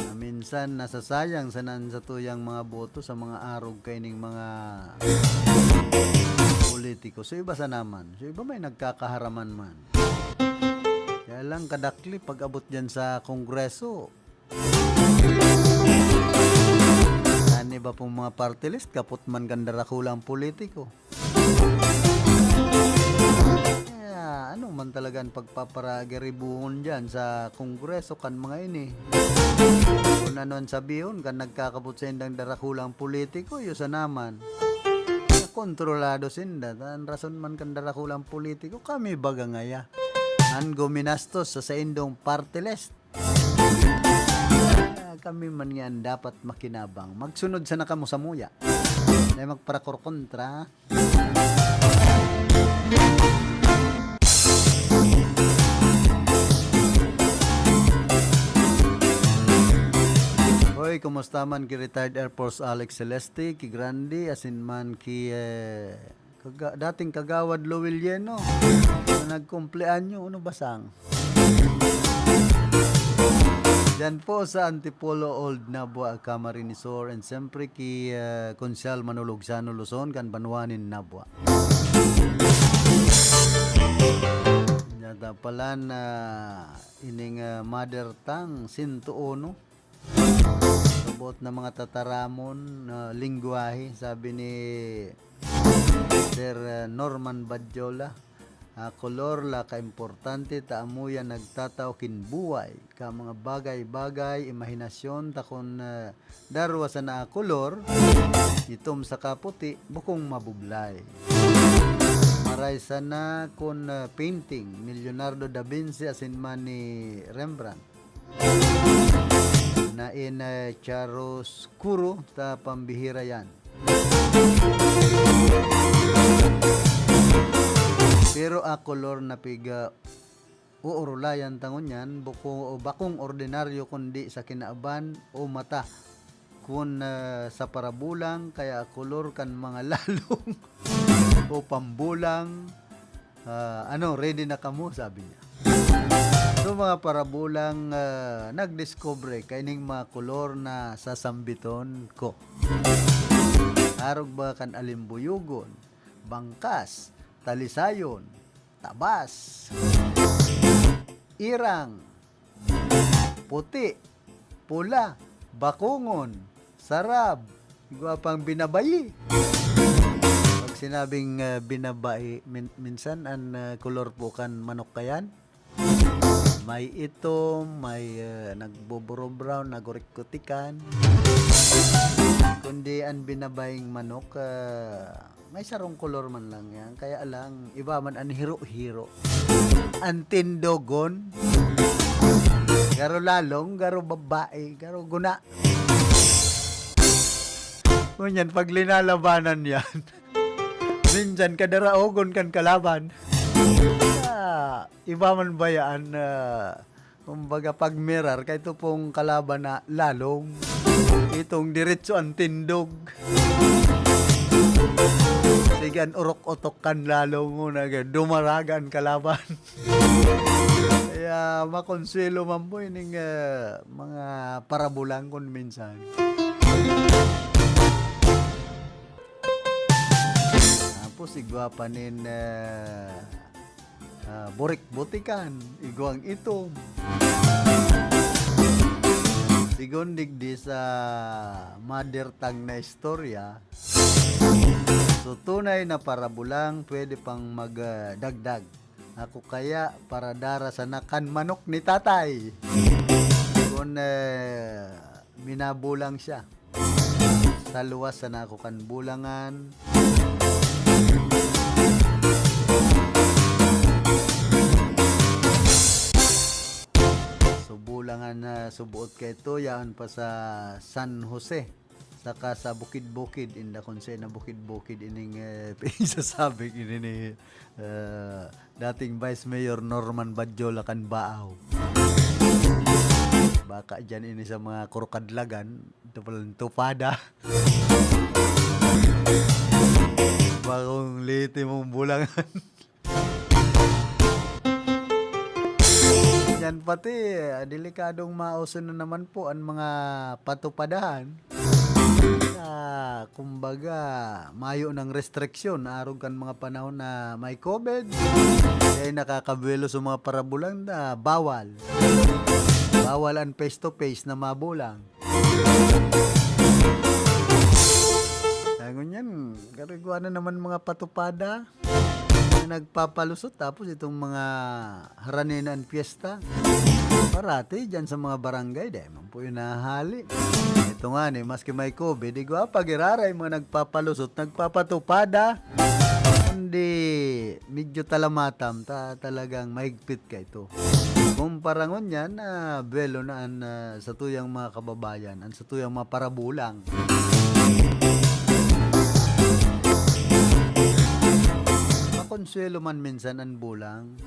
Na minsan nasasayang sana an satuyang mga boto sa mga arog kaining mga politiko. So, iba sana man. So, iba may nagkakaharaman man. Kaya lang, kadakli, pag-abot dyan sa Kongreso, an iba pong mga party list, kapot man kan darakulang politiko. Ano man talaga an pagpaparagiribuhon diyan sa Kongreso kan mga ini? Kun ano an sabihon kan nagkakapot saindang darakulang politiko, iyo sana man. Kontrolado sinda, ta an rason man kan darakulang politiko, kami baga ngaya an guminastos sa saindong party list. Ah, kami man ngiyan dapat makinabang. Magsunod sana kamo samuya. Dai magparakorkontra. Hoy, kumusta man ki retired Air Force Alex Celeste, ki Grande, asin man ki, eh, kaga-, dating Kagawad Lowell Yeno, na nagkumpleanyo, ano basang? Diyan po sa Antipolo, Old Nabua, Camarines Sur, and siyempre ki, ah, Konsehal Manolo Luciano Luzon, kan banwa nin Nabua. Yata pala na ining, ah, mother tongue, sinto uno. Sa boot na mga tataramon na lengwahe, sabi ni Sir, ah, Norman Badjola, ah, kolor la kaimportante ta amo yan nagtatao kin buhay, ka mga bagay-bagay, imahinasyon ta kun, ah, darwa sana a kolor, itom saka puti, bukong mabublay. Maray sana kun, ah, painting ni Leonardo da Vinci asin man ni Rembrandt. Na in, eh, chiaroscuro ta pambihira yan. Pero a kolor na piga-uurulayan ta ngunyan, buko-, bakong ordinaryo kundi sa kinaban o mata. Kun, ah, sa parabulang, kaya kolor kan mga lalong o pambulang, ah, ano, ready na kamo, sabi niya. So, mga parabulang, ah, nagdiskubre kaining mga kolor na sasambiton ko. Arog ba kan alimbuyugon, bangkas, talisayon, tabas, irang, puti, pula, bakungon, sarab, igwa pang binabayi. Pag sinabing, ah, binabayi, min-, minsan an, ah, kolor po kan manok kayan, may itom, may, ah, nagbo-buro-brown, nagurikutikan. Kundi an binabaying manok, ah, may sarong kolor man lang yan. Kaya lang, iba man an hiro-hiro. An tindogon, garo lalong, garo babae, garo guna. Ngunyan, pag linalabanan yan, minsan kadaraogon kan kalaban. Ah, iba man ba yan, ah, kumbaga, pag mirar, kay ito pong kalaban na lalong, itong diretso ang tindog. Sige, an urok-utok kan lalong mo na dumaraga an kalaban. Kaya makonsuelo man po ining, ah, mga parabulang kun minsan. Tapos igwa pa nin, ah, ah, burik-butikan, igwang itom. Sigon digdi sa mother tongue na istorya, so tunay na parabulang pwede pang magdagdag. Ako kaya paradara sana kan manok ni tatay. Kun, eh, minabulang siya. Sa luwas sana ako kan bulangan. So, bulangan na subuot kaito, yaon pa sa San Jose. Saka sa bukid-bukid, inda kun sa na bukid-bukid ining, eh, pinasasabing ini ni, eh, dating Vice Mayor Norman Badjola kan Baaw. Baka dyan ini sa mga Kurkadlagan, ito palang tupada. Bagong liti mong bulangan. Yan pati, ah, delikadong mauso na naman po ang mga patupadahan. Ah, kumbaga, mayo ng restriksyon, arog kan mga panahon na may COVID. Kaya nakakabuelo sa mga parabulang na bawal. Bawal ang face-to-face na mabulang. Kaya ngunyan, karigwa na naman mga patupada. Nagpapalusot, tapos itong mga haraninan piyesta, parati dyan sa mga barangay, dahil man po yun nahahali. Ito nga ni, maski may COVID, igwa pag iraray mga nagpapalusot, nagpapatupada, kundi medyo talamatam, ta, talagang mahigpit ka ito. Kumpara ngunyan, ah, buwelo na an, ah, satuyang mga kababayan, an satuyang mga parabulang. Makonsuwelo man minsan an bulang.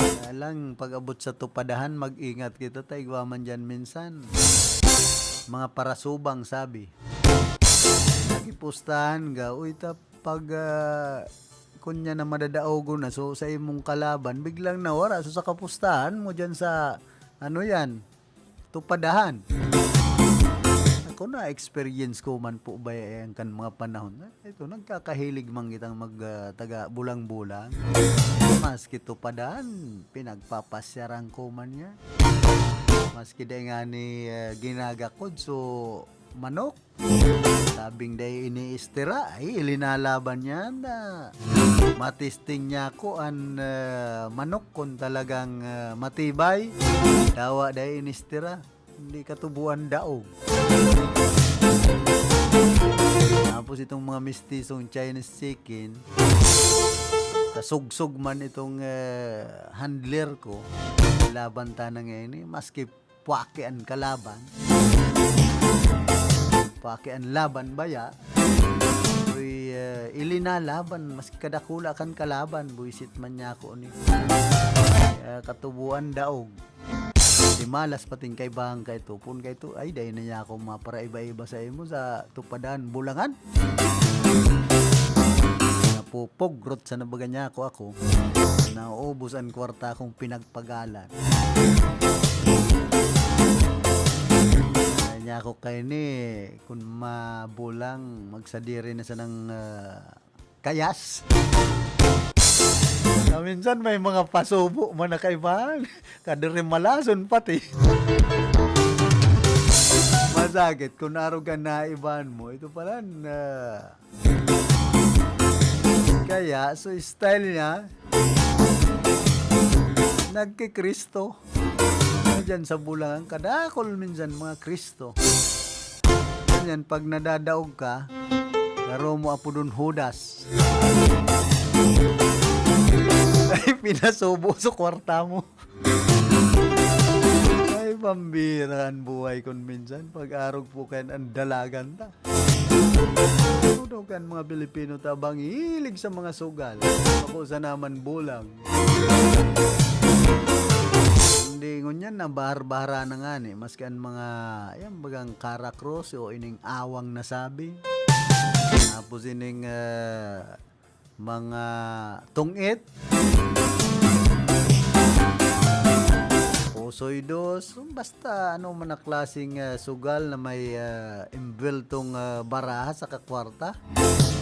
Kaya lang, pag-abot sa tupadahan, mag-ingat kita, ta igwa man diyan minsan. Mga parasubang, sabi. Nakipustahan ka, uy, ta pag, ah, kunya na madadaogon na, so, sa imong kalaban, biglang nawara. So, sa kapustahan mo dyan sa, ano yan, tupadahan. Ako na, experience ko man po ba yan kan mga panahon na ito, nagkakahilig man kitang mag, ah, taga bulang-bulang. Maski tupadahan, pinagpapasyaran ko man yan. Maski dai nga ni, ah, ginagakod, so, manok. Sabing dai iniistira, ay, ilinalaban niya na matisting niya ako an, ah, manok kung talagang, ah, matibay. Dawa dai inistira, hindi katubuan daog. Tapos itong mga mistisong Chinese chicken, sa sugsog man itong, ah, handler ko, laban ta na ngayon eh, maski pwake an kalaban. Pwake an laban baya. Uy, eh, ilinalaban, maski kadakula kan kalaban, buisit man niya ako ni. Eh, katubuan daog. Di malas pating kaibahan ka ito. Pun ka ito, ay, dahil na niya ako maparaiba-iba sa imo sa tupadan, bulangan. Napupugrot sa nabaga niya ako, ako. Naubos an kwarta akong pinagpagalan. Kaya niya ako kayo ni, kung mabulang, magsadiri na sanang, ah, kayas. Na minsan may mga pasubo man na kaibahan. Kadiri malason pati. Masakit kung arugan na ibahan mo. Ito pala na kaya, so style niya, nagkikristo. Diyan sa Bulangan, kadakol minsan mga Kristo. Ganyan, pag nadadaog ka, garo mo apodon Judas. Ay, pinasubo sa kwarta mo. Ay, pambira an buhay kun minsan. Pag-arog po kayan an dalagan ta. Ano daw kan mga Pilipino ta bang hilig sa mga sugal? Ako sa naman bulang. Hindi ngunyan, nabahar-bahara na nga ni. Maski an mga, yan, bagang karakros o ining awang nasabi. Tapos ining, ah, mga tungit, pusoy dos, basta ano man na klaseng, ah, sugal na may, ah, embweltong, ah, baraha sa kakwarta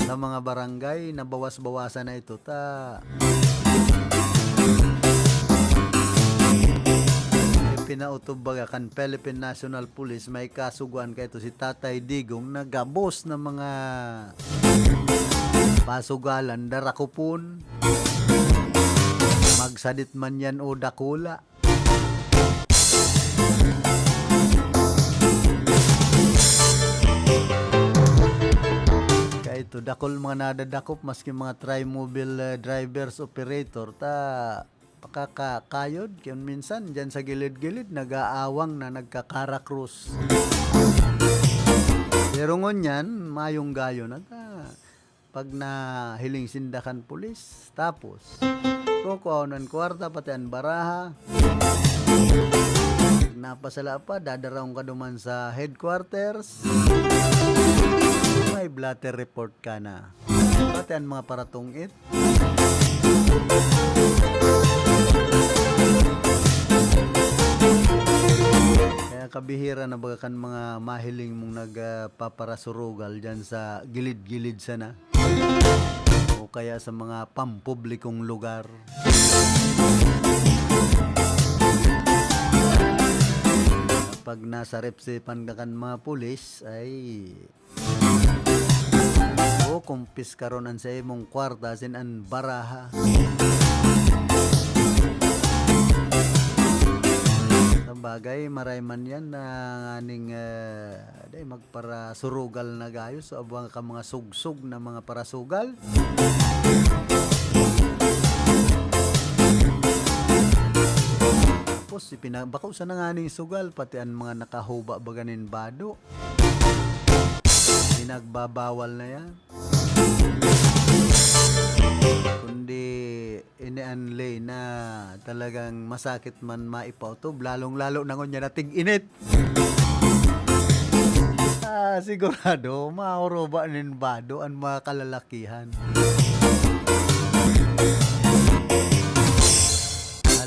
ng mga barangay, nabawas-bawasan na ito ta. Pinautob baga kan Philippine National Police, may kasuguan kaito si Tatay Digong na gabos na mga pasugalan, darakupon, magsadit man yan o dakula. Kaito, dakul mga nadadakop, maski mga trimobile, eh, drivers, operator, ta pakakakayod, kaya minsan, dyan sa gilid-gilid, nag-aawang na nagkakarakrus. Pero ngunyan, mayong gayo na ta. Pag nahiling sinda kan pulis, tapos, kukuhaon an kwarta, pati an baraha. Pag napasala pa, dadaraon ka duman sa headquarters. May blotter report ka na. Pati an mga paratong-it. Kaya kabihira na baga kan mga mahiling mong nagpaparasurugal diyan sa gilid-gilid sana o kaya sa mga pampublikong lugar. Pag nasa repsipan ka kan mga pulis, ay, o kumpiskaron an saimong kwarta asin an baraha. Sabagay, maray man yan na nganing, ah, dai magparasurugal na gayo. So, abang ka mga sugsog na mga parasugal. Tapos, ipina-, bako sana nganing sugal, pati an mga nakahuba baga nin bado. Pinagbabawal na yan. Kundi ini an ley na talagang masakit man maipautob, lalong-lalo na ngunyan na tig-init. Ah, sigurado, mahuruba nin bado an mga kalalakihan.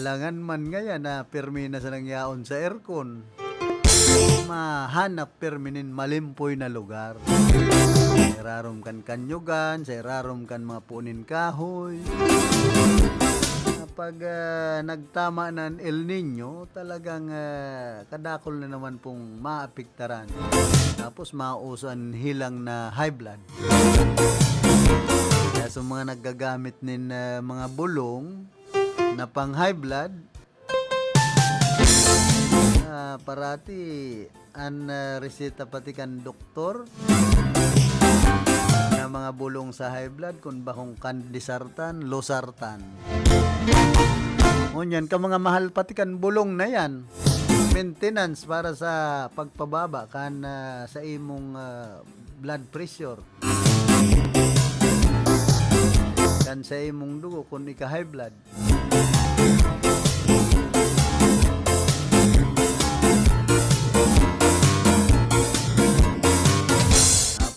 Alangan man ngayan na pirmi na sanang yaon sa aircon. Mahanap pirmi nin malimpoy na lugar. Sa irarom kan kanyugan, sa irarom kan mga puon nin kahoy. Kapag, ah, nagtama na an El Niño, talagang, ah, kadakul na naman pong maapektaran. Tapos mauso an hilang na high blood. Kaya sa mga naggagamit nin, ah, mga bulong na pang high blood, ah, parati an, ah, reseta pati kan doktor na mga bulong sa high blood, kun bakong kandisartan, losartan. Ngunyan, ka mga mahal pati kan bulong na yan, maintenance para sa pagpababa kan, ah, sa imong, ah, blood pressure, kan sa imong dugo kun ika-high blood.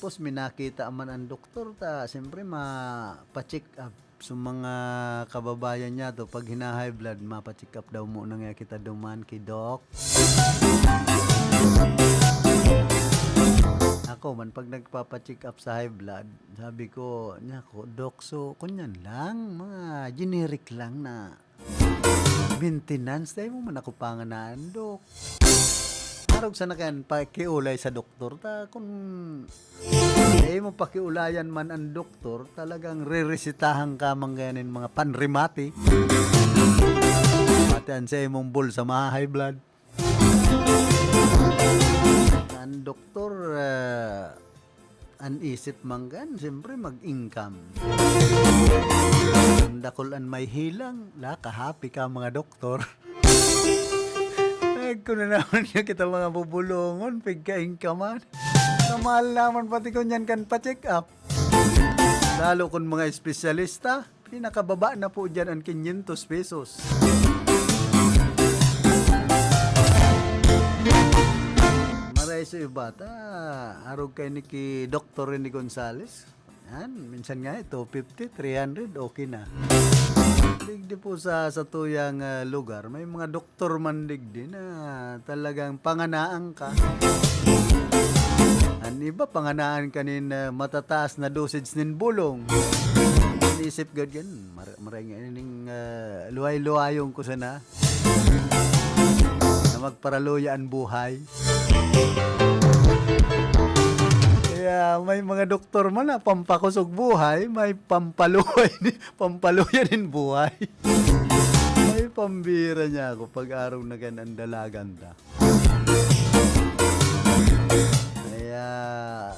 Tapos, minakita man ang doktor ta, siyempre, mapa-check up. So, mga kababayan niya to, pag hina-high blood, mapa-check up daw muna nga kita duman ki Doc. Ako man, pag nagpapa-check up sa high blood, sabi ko, "Nako, Doc, so, kunyan lang, mga generic lang na maintenance, dai mo man ako panganaan, Doc." Arog sana kan pakiulay sa doktor ta, kun dai mo pakiulayan man ang doktor, talagang reresetahan ka man kaya nin mga panremate. Pati an sa imong bulsa, maha-high blood. Ang doktor, ah, an isip man kan, siyempre, mag-income. Kung dakul an may hilang, la, kahapi ka, mga doktor. Ay, kung na naman niya kita mga bubulungon, pigka-income man. Kamahal naman pati ko niyan kan pa-check up. Lalo kung mga espesyalista. Pinakababa na po diyan ang quinientos pesos. Maray sa iba, ta, arog kay ni ki Doktor Rene Gonzalez. Yan, minsan nga, two fifty, three hundred, okay na. Digdi po sa, sa tuyang, ah, lugar, may mga doktor man digdi na talagang panganaan ka. An iba, panganaan ka nin, ah, matataas na dosage nin bulong. Inisip gad yan, mar-, maray nga ining, ah, luhay-luhayon ko sana na magparaluya an buhay. Kaya may mga doktor man na pampakosog buhay, may pampaluhay ni, pampaluya nin buhay. Ay, pambira niya ako pag araw na gan ang dalagan ta. Kaya,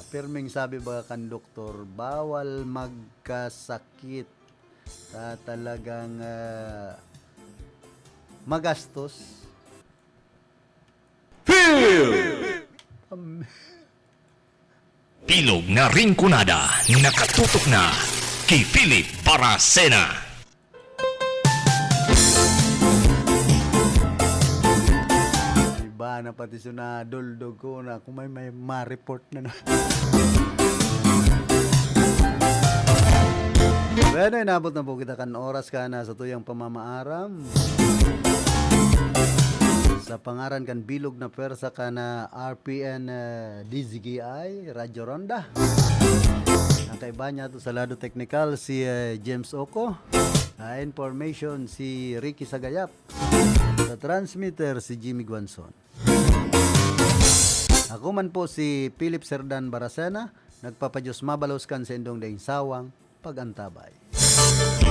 pirming sabi baga kan doktor, bawal magkasakit. Ta-, talagang, ah, magastos. Pam- Bilog na Rinconada, nakatutok na kay Philip Baracena. Iba na pati so naduldog ko na kung may, may ma-report na na. Bueno, inabot na po kita kan oras ka na sa tuyang pamamaaram. Sa pangaran kan bilog na pwersa ka na R P N, eh, D Z G I, Radyo Ronda. Ang kaiba niya to sa lado teknikal, si, eh, James Oco. Sa information, si Ricky Sagayap. Sa transmitter, si Jimmy Guanzon. Ako man po si Philip Serdan Baracena. Nagpapa-Diyos mabalos kan saindong daing sawang pag-antabay.